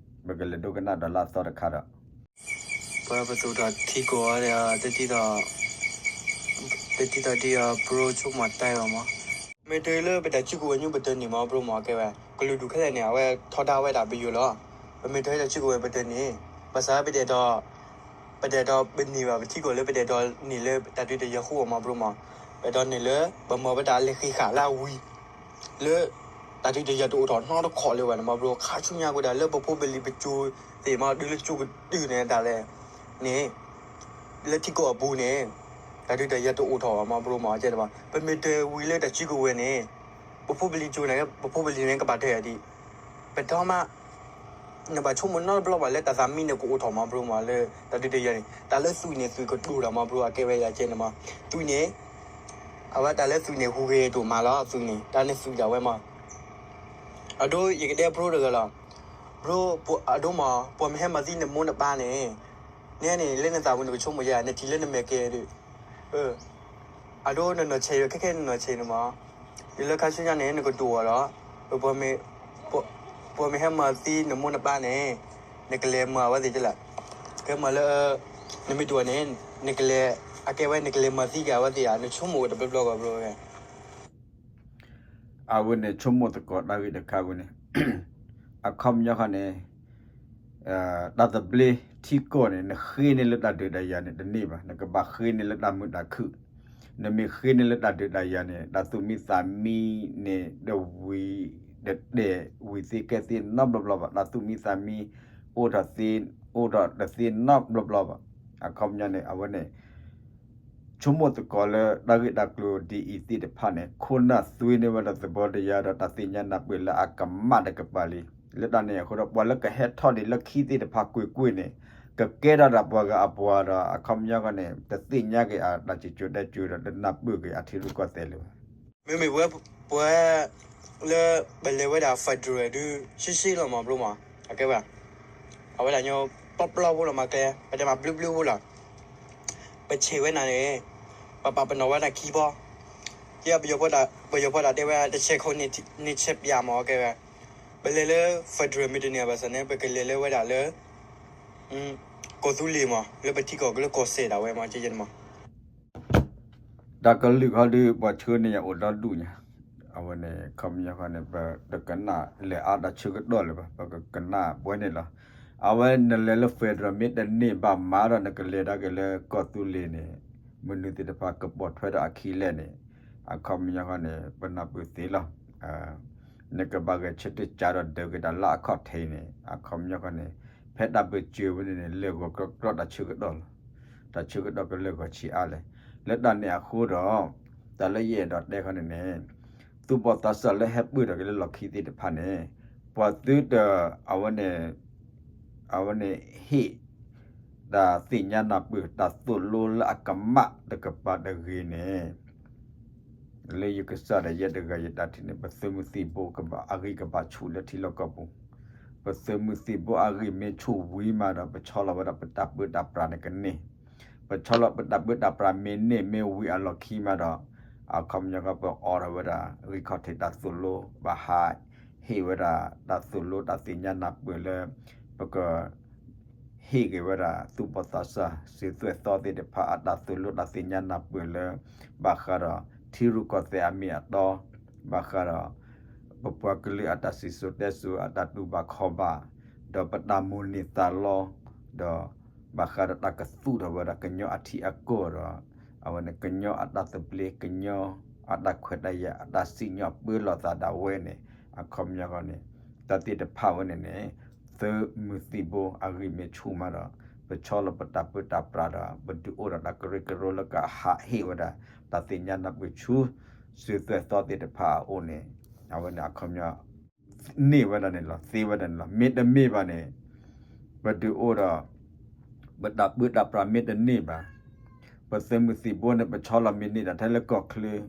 ပကလဲၤဒိကနၣ်ဒီးလၢအသီတခါဒီး ပှၤပသူၣ်ထီၣ်ထံကီၢ်အီၤ တဒ်သိး တဒ်သိးဒ်အ bro ဆိကမိၣ်တဲအီၤမး, မ့ၢ်တလၢပတၢ်စုကဝဲၤညူပတၢၢ်န့ၣ်မး bro မး အကဲဝဲ ကလုာ်ဒူၣ်ခဲလၢာ်န့ၣ် အဝဲထီဒါဝဲဒၣ်ပယိၤလီၤ. ပမ့ၢ်တလၢတၢ်စုကဝဲၤပတၢၢ်န့ၣ် ဘၣ်ဆၣ်ပတအဲၣ်ဒိး ပတအဲၣ်ဒိးပန့ၢ်ဘၣ်ပထံကီၢ်လၢပတအဲၣ်ဒိးန့ၢ်လၢတၢ်ဒုးတၢ်ယၤဃိအီၤမး bro မး ပဒီးန့ၣ်လၢ ပမၤဝဲဒၣ်လဲၤဃ့ဃာ်လၢအဝံၤ လၢ တၢ်ဒုးတၢ်ယၤတအိၣ်ထီၣ်နီတခီၣ်လၢၤဘၣ်န့ၣ်မး ဘျီ ခါဆူညါကဒီးလၢပဖိပလံၤပစိၤသ့ၣ်မး ဒုးလၢစိၤကတုာ်န့ၣ်တၢ်လဲၣ်န့ၣ် လၢထံကီၢ်အပူၤန့ၣ် တၢ်ဒုးတၢ်ယၤတအိၣ်ထီၣ်ဘၣ်မး ဘျီမး ကဲဒၣ်ဘၣ် ပမ့ၢ်တဝံၤလၢတၢ်စုကဝဲၤန့ၣ် ပဖိပလံၤစိၤန့ၣ် ပဖိပလံၤန့ၣ်ကဘၣ်တဲအီၤဒ် ပဒီမး နဘၣ်ဆိကမိၣ်နီတဘျီဘၣ်လၢတၢ်သးမံန့ၣ်ကအိၣ်ထီၣ်မး ဘျီမး လၢတၢ်ဒုးတၢ်ယၤန့ၣ် တၢ်လၢသွံၣ်န့ၣ် သွံၣ်ကတိၤတၢ်မး ဘျီ အကဲဝဲယၤကဲန့ၣ်မး သွံၣ်န့ၣ် အဝဲတၢ်လၢသွံၣ်န့ၣ် ဟူးဂဲၤဒိၣ်မးလီၤ သွံၣ်န့ၣ် တၢ်န့ၣ်သွံၣ်ဒၣ်ဝဲမး အဒိ ယကတဲဘျီတဂၤလီၤ ဘျီ အဒိမး ပှၤမ့ၢ်ဟဲမၤသံနမိၢ်နပၢ်န့ၣ် နဲန့ၣ် လၢနသးပူၤနကဆိကမိၣ်ယၤ နထံၣ်လၢနမဲာ်ကဲဒုး အဒိ နနီၢ်ဆဲးယိာ် ခဲခဲနနီၢ်ဆဲးန့ၣ်မး ယလၢခါဆူညါန့ၣ် နကဒိၣ်အီၤဒီး ပှၤမ့ၢ်ဟဲမၤသံနမိၢ်နပၢ်န့ၣ် နကလဲၤမၤအဝဲသ့ၣ်ကလဲၣ် ကဲမၤလၢ နမ့ၢ်ဒိၣ်န့ၣ် နကလဲၤ အကဲဝဲနကလဲၤမၤသံက့ၤအဝဲသ့ၣ်ဧါ နဆိကမိၣ်ဝဲတဘျီဘျီဂီၢ်ဘျီဝဲ အဝဲန့ၣ်ဆိကမိၣ်သကိးတၢ်ဂ့ၢ်တခါဝဲန့ၣ် အခီပညီခီန့ၣ် တၢ်သဘျ့ထံကီၢ်န့ၣ် နဃ့န့ၢ်လၢတၢ်ဒုးတၢ်ယၤန့ၣ်တန့ၢ်ဘၣ် နကဘၣ်ဃ့န့ၢ်လၢတၢ်မုာ်တၢ်ခုၣ် နမ့ၢ်ဃ့န့ၢ်လၢတၢ်ဒုးတၢ်ယၤန့ၣ် တၢ်သူၣ်မံသးမံန့ၣ် တဝံၤတတဲာ်ဝံၤသ့ကဲသ့နီတဘျီဘျီဘၣ် တၢ်သူၣ်မံသးမံ အိၣ်ထီၣ်သ့ အိၣ်ထီၣ်တသ့နီတဘျီဘျီဘၣ် အခီပညီန့ၣ် အဝဲန့ၣ် ဆိကမိၣ်သကိးလၢတၢ်ဂ့ၢ်တၢ်ကျိၤဒ်အံၤသ့ၣ်တဖၣ်န့ၣ် ခိၣ်နၢ်သွ့န့ၢ်ဝဲဒၣ်သဘီတယါဒီးတၢ်သ့ၣ်ညါနၢ်ပၢၢ်လၢအကမၣ်တကပၤလံ. လၢတၢ်န့ၣ်အဃိဒီး ပှၤလၢကဟဲထီၣ်ဒံးလၢခံသ့ၣ်တဖၣ်ကွ့ၢ်ကွ့ၢ်န့ၣ် ကကဲထီၣ်ဒၣ်ပှၤဂၤအပှၤဒီး အခီပညီဃီန့ၣ် တသ့ၣ်ညါက့ၤအတၢ်စံၣ်စိၤတဲစိၤဒီး တနၢ်ပၢၢ်က့ၤအထံရူၢ်ကီၢ်သဲးလၢၤဘၣ်. မ့မ့ၢ်ပဝဲ ပဝဲ လၢပလဲၤဝဲဒၣ် federal ဒုး ရှဲရှဲလီၤမး ဘျီမး အကဲဝဲ အဝဲဒၣ်ညီ ပျီပျီဖိလီၤမး ကျဲ ပတဲမးဘျုးဘျုးဖိလီၤ ပဆဲးဝဲနၤန့ၣ် ပပာ်ပနီၣ်ဝဲနၤခံဘီ ယဲ ပယီၤဖိဒၣ်တဲဝဲ တဆဲးခိၣ်န့ၣ်ဆဲးပၠးမး ကဲဝဲ ပလဲၤလၢ federal မ့ၢ်တန့ၢ်ဘၣ်ဆၣ်န့ၣ် ပကလဲၤလၢဝဲဒၣ်လၢ ကီၢ်သူလ့ၤမး လၢပထံကီၢ်ကလၢကီၢ်စဲၣ်ဒၣ်ဝဲမး ကဲယဲန့ၣ်မး တၢ်ကလုာ်ခီဒုး ပှၤဆှၢန့ၢ်ယၤအိၣ်ဒီဒူၣ်ညါ အဝဲန့ၣ် ခီပညီဃီန့ၣ် ပတကနၣ်လဲၤအါတၢ်ဆၢကတီၢ်လၢၤဘၣ် ပကကနၣ်ပဝဲန့ၣ်လီၤ. အဝဲနလဲၤလၢ federal မ့ၢ်တန့ၢ်ဘၣ်မးဒီး နကလဲၤဒၣ်က့ၤလၢကီၢ်သူလ့ၤန့ၣ် မနုၤသ့ၣ်တဖၣ်ကပိာ်ထွဲဒီးအခံလဲၣ်န့ၣ် အခီပညီဃီန့ၣ် ပနၢ်ပၢၢ်သ့လီၤ. နကဘၣ်ဂဲၤဆၢထၢၣ်ကၢ်ဒီးဒၢးက့ၤတၢ်လၢအခီၣ်ထံးန့ၣ် အခီပညီဃီန့ၣ် ဖဲတၢ်ပၢၢ်စၢၤဝဲန့ၣ်န့ၣ် လဲၤဂီၤကြီကြီတၢ်ဆၢကတီၢ်လီၤ. တၢ်ဆၢကတီၢ်ကလဲၤဂီၤဆံးအါလဲၣ်. လၢတၢ်န့ၣ်အဃိဒီး တၢ်လၢယအဲၣ်ဒိးတဲခီန့ၣ်န့ၣ် သူၣ်ဘီၣ်သးစၢ်လၢဟဲပၢၢ်ထီၣ်က့ၤလၢလီၢ်ခံသ့ၣ်တဖၣ်န့ၣ် ပှၤသုတ အဝဲန့ၣ် အဝဲန့ၣ်ဟ့ၣ် တၢ်သ့ၣ်ညါနၢ်ပၢၢ် တၢ်သိၣ်လိလၢအကမၣ်တကပၤတဂ့ၤန့ၣ် လၢယကစၢ်ဒီးယဲတဂၤယတၢ်ထံၣ်န့ၣ် ပသုးမုၢ်သံၣ်ဘိအဂံၢ်ကဘၣ်ဆူၣ်လၢထံလီၢ်ကီၢ်ပူၤ, ပသုးမုၢ်သံၣ်ဘိအဂံၢ်မ့ၢ်ဆူၣ်ဝံၤမးဒီး ပဆီလီၤဝဲဒၣ်ပတၢ်ပၢတၢ်ပြးန့ၣ်ကန့ၢ်, ပဆီလီၤပတၢ်ပၢတၢ်ပြးမ့ၢ်န့ၢ်မ့ၢ်ဝံၤအလီၢ်ခံမးဒီး အခီပညီကပအိးထီၣ်ဝဲဒၣ် ဂံၢ်ခီၣ်ထံးတၢ်သိၣ်လိ ဘၣ်ဟး ဟ့ၣ်ဝဲဒၣ်တၢ်သိၣ်လိတၢ်သ့ၣ်ညါနၢ်ပၢၢ်လၢ ပက ဟ့ၣ်က့ၤဝဲဒၣ်သူၣ်ဘီၣ်သးစၢ် စၢၤသွဲၣ်သီသ့ၣ်တဖၣ်အတၢ်သိၣ်လိတၢ်သ့ၣ်ညါနၢ်ပၢၢ်လၢ ဘၣ်ဃးဒီးထံရူၢ်ကီၢ်သဲးအမ့ၢ်အတီ, ဘၣ်ဃးဒီး ပပှၤကလုာ်အတၢ်စံၣ်စိၤတဲစိၤအတၢ်တူၢ်ဘၣ်ခီၣ်ဘၣ်, ဒီးပတၢ်မိၣ်န့ၢ်သးလီ, ဒီးဘၣ်ဃးဒီးတၢ်ကသူၣ်ထီၣ်ဝဲဒၣ်ကညီအထံအကီၢ်ဒီး အဝဲန့ၣ်ကညီအတၢ်သဘျ့ ကညီအတၢ်ခွဲးတၢ်ယာ် အတၢ်စံၣ်ညီၣ်ပၢလီၤသးဒၣ်ဝဲန့ၣ် အခီပညီဃီန့ၣ် တၢ်သ့ၣ်တဖၣ်ဝဲန့ၣ်န့ၣ် သုးမုၢ်သံၣ်ဘိအဂံၢ်မ့ၢ်ဆူၣ်မးဒီး ပဆီလီၤပတၢ်ပၢတၢ်ပြးဒီး ပဒုးအိၣ်ဒီးတၢ်ကရၢကရိလၢကဟးဟ့ၣ်ဝဲဒၣ် တၢ်သ့ၣ်ညါနၢ်ပၢၢ်ဆူ စၢၤသွဲၣ်သီသ့ၣ်တဖၣ်အအိၣ်န့ၣ် အဝဲန့ၣ်အခီပညီ န့ၢ်ဝဲဒၣ်န့ၣ်လီၤ သ့ဝဲဒၣ်န့ၣ်လီၤ. မ့တမ့ၢ်ဘၣ်န့ၣ် ပဒုးအိၣ်ဒီး ပတၢ်ပၢတၢ်ပြးမ့ၢ်တန့ၢ်ဘၣ်, ပသုးမုၢ်သံၣ်ဘိန့ၣ် ပဆီလီၤမ့ၢ်န့ၢ်ဒၣ်ထဲလၢကီၢ်ချၢ,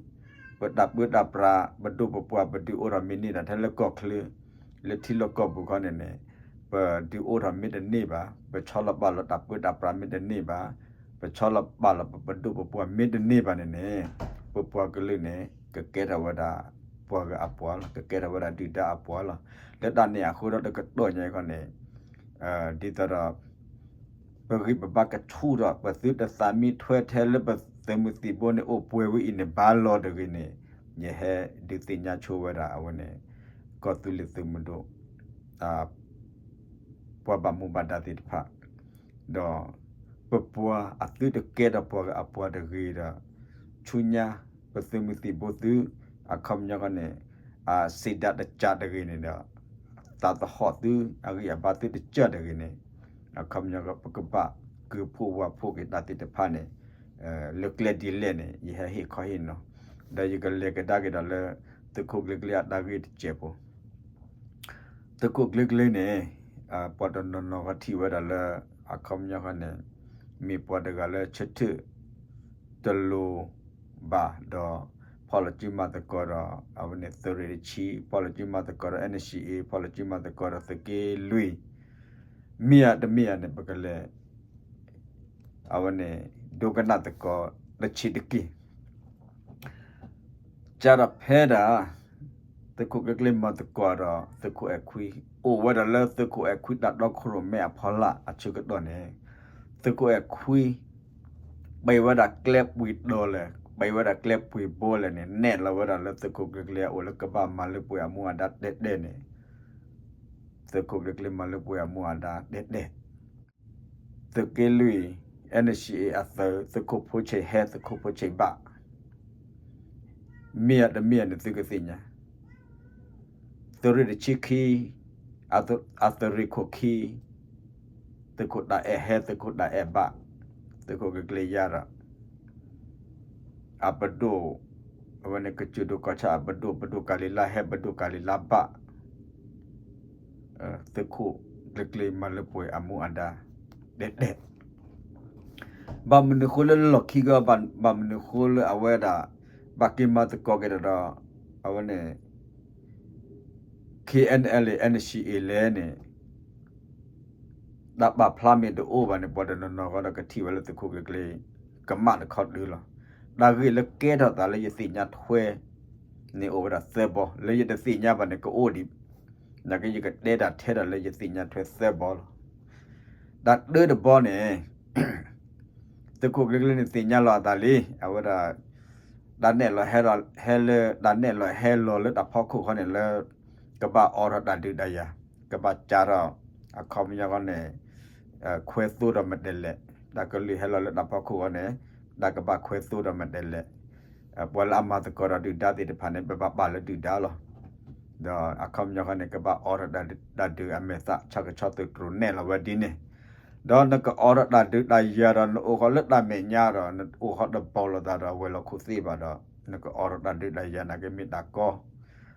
ပတၢ်ပၢတၢ်ပြး ပဒိၣ်ပပှၢ်ပဒုးအိၣ်ထီၣ်မ့ၢ်န့ၢ်ဒၣ်ထဲလၢကီၢ်ချၢ, လၢထံလီၢ်ကီၢ်ပူၤခီန့ၣ်န့ၣ် ပဒုးအိၣ်ထီၣ်မ့ၢ်တန့ၢ်ဘၣ်, ပဆီလီၤပာ်လီၤတၢ်ပၢတၢ်ပြးမ့ၢ်တန့ၢ်ဘၣ်, ပဆီလီၤပာ်လီၤပပဒိၣ်ပပှၢ်မ့ၢ်တန့ၢ်ဘၣ်န့ၣ်န့ၣ် ပပှၤကလုာ်န့ၣ် ကကဲထီၣ်ဝဲဒၣ် ပှၤဂၤအပှၤလီၤ, ကကဲထီၣ်ဝဲဒၣ်ဒုၣ်ဒါအပှၤလီၤ. လၢတၢ်န့ၣ်အဃိဒီးတကတီၢ်ညါအံၤခီန့ၣ် ဒ်သိးဒီး ပဂံၢ်ပဘါကဆူၣ်ထီၣ် ပသုတသးမံထွဲထဲလၢပသုးမုၢ်သံၣ်ဘိန့ၣ်အိၣ်ပှဲၤဝဲအံၤန့ၣ် ဘၣ်လီၤတဂ့ၤန့ၣ် ယဟဲဒုးသ့ၣ်ညါဆိဝဲဒၣ်အဝဲန့ၣ် ကီၢ်သူလ့ၤသုးမုၢ်ဒိၣ် ပှၤဘၣ်မူဘၣ်ဒါသ့ၣ်တဖၣ် ဒီးပပှၤအသုတကဲထီၣ်ပှၤဂၤအပှၤတဂ့ၤဒီး ဆူညါ ပသုးမုၢ်သံၣ်ဘိသု အခီပညီဃီန့ၣ် အစံးဒၣ်တကးတဂ့ၤန့ၣ်ဒီး သးသဟီၣ်သု အဂံၢ်အဘါသုတကးတဂ့ၤန့ၣ် အခီပညီ ပကဘၣ်ကုၢ်ဖှိၣ်ဝးဖှိၣ်က့ၤတၢ်သ့ၣ်တဖၣ်န့ၣ် လၢကျဲဒ်လဲၣ်န့ၣ် ယဟဲဟ့ၣ်ခီဟ့ၣ်နီၤ ဒီးယကလဲၤကဒါက့ၤဒီးလၢ သုးခိၣ်ကျ့ကျ့အတၢ်ဂ့ၢ်တစဲးဖိ သုးခိၣ်ကျ့ကျ့န့ၣ် ပှၤတနီၤနီၤဃီထံၣ်ဝဲဒၣ်လၢ အခီပညီဃီန့ၣ် မ့ၢ်ပှၤတဂၤလၢဆၢထၢၣ် တလိၤဘၣ်ဒီး ဖီၣ်လီၤစုမၤသကိးဒီး အဝဲန့ၣ်သုးရ့ၣ်တဆံ ဖီၣ်လီၤစုမၤသကိးဒီး NCA ဖီၣ်လီၤစုမၤသကိးဒီးသုးက့လွံၢ် မ့ၢ်ဧါတမ့ၢ်ဧါန့ၣ် ပကလဲၤ အဝဲန့ၣ် ဒိကနၣ်သကိးတဆံးတက့ၢ်. ကဒီးဖဲဒၣ် သုးခိၣ်ကျ့ကျ့မၤသကိးဒီး သုးခိၣ်အဲၣ်ခွံ အိၣ်ဝဲဒၣ်လၢသုးခိၣ်အဲၣ်ခွံတၢ်တီခိၣ်ရိၣ်မဲအဖီလာ်အဆၢကတီၢ်န့ၣ် သုးခိၣ်အဲၣ်ခွံ ပှဲၤဝဲဒၣ်ကျဲပှ့ၤတီလဲၣ် ပှဲၤဝဲဒၣ်ကျဲပှ့ၤဘိလဲၣ်န့ၣ် နဲၣ်လီၤဝဲဒၣ်လၢသုးခိၣ်ကျ့ကျ့အအိၣ်လၢကဘၣ်မၤလၢပှဲၤအမူအဒါတဲတဲန့ၣ် သုးခိၣ်ကျ့ကျ့မၤလၢပှဲၤအမူအဒါတဲတဲ သုးက့လွံၢ် NCA အသုး သုးခိၣ်ဖိဆံးဟဲ သုးခိၣ်ဖိဆံးဘၣ် မ့ၢ်ဧါတမ့ၢ်ဧါန့ၣ်သုကသ့ၣ်ညါ သုးရ့ၣ်တဆံခံ အသုးရ့ၣ်ခိၣ်ခံ သုးခိၣ်တၢ်အဲၣ်ဟဲ သုးခိၣ်တၢ်အဲၣ်ဘၣ် သုးခိၣ်ကျ့ကျ့ယါဒီး အပဒိၣ် အဝဲန့ၣ်ကစၢၢ်ဒိၣ်ကီၢ်ဆၣ်အပဒိၣ် ပဒိၣ်ကၤလံၤလါဟဲ ပဒိၣ်ကၤလံၤလါဘၣ် သုးခိၣ်ကျ့ကျ့မၤလၢပှဲၤအမူအဒါ တဲတဲ ဘၣ်မနုၤဃိလၢလီၢ်ခံကီၢ် ဘၣ်မနုၤဃိလၢအဝဲဒၣ် ဘၣ်က့ၤမၤသကိးက့ၤဒီး အဝဲန့ၣ် KNLA NCA လဲၣ်န့ၣ် တၢ်ပာ်ဖျါမ့ၢ်တအိၣ်ဘၣ်န့ၣ် ပှၤတနီၤနီၤဃီဒီးကထံၣ်ဝဲလၢသုးခိၣ်ကျ့ကျ့ ကမၣ်တခီဒုလီၤ. တၢ်ဂ့ၢ်လၢကဲထီၣ်သးလၢယသ့ၣ်ညါထွဲန့ၣ်အိၣ်ဝဲဒၣ်သၢဘီ လၢယတသ့ၣ်ညါဘၣ်န့ၣ်ကအိၣ်ဒံး နာ်က့ယကတဲတၢ်ထဲဒၣ်လၢယသ့ၣ်ညါထွဲသၢဘီလီၤ. တၢ်တၢတဘီန့ၣ် သုးခိၣ်ကျ့ကျ့န့ၣ်သ့ၣ်ညါလီၤအသးလံ အဝဲဒၣ် တၢ်နဲၣ်လီၤဟဲလီၤ ဟဲလၢ တၢ်နဲၣ်လီၤဟဲလီၤလၢတၢ်ဖီခိၣ်ဃီန့ၣ်လၢ ကဘၣ်အိးထီၣ်တၢ်ဒုးတၢ်ယၤ ကဘၣ်ကးထီၣ် အခီပညီဃီန့ၣ် ခွဲးသိဒီးမတဲလဲၣ် တၢ်ကလုၢ်ဟဲလီၤလၢတၢ်ဖီခိၣ်ဃီန့ၣ် တၢ်ကဘၣ်ခွဲးသိဒီးမတဲလဲၣ် ပှၤလၢအမၤသကိးဒီးဒုၣ်ဒါသ့ၣ်တဖၣ်န့ၣ် ပဘၣ်ပာ်လၢဒုၣ်ဒါလီၤ. ဒီးအခီပညီဃီန့ၣ် ကဘၣ်အိးထီၣ်တၢ်ဒုးအမဲာ်သၣ် ဆၣ်ကဆီသုးတြိၤနဲၣ်လီၤဝဲဒ်န့ၣ် ဒီးနကအိးထီၣ်တၢ်ဒုးတၢ်ယၤဒီး နအိၣ်ဃီလၢတၢ်မဲာ်ညါဒီး နအိၣ်ဃီတဘီလိာ်သးဒီးဝဲၤလီၢ်ခိၣ်သ့ၣ်ဘၣ်ဒီး နကအိးထီၣ်တၢ်ဒုးတၢ်ယၤနာ်က့မ့ၢ်တၢ်ကီ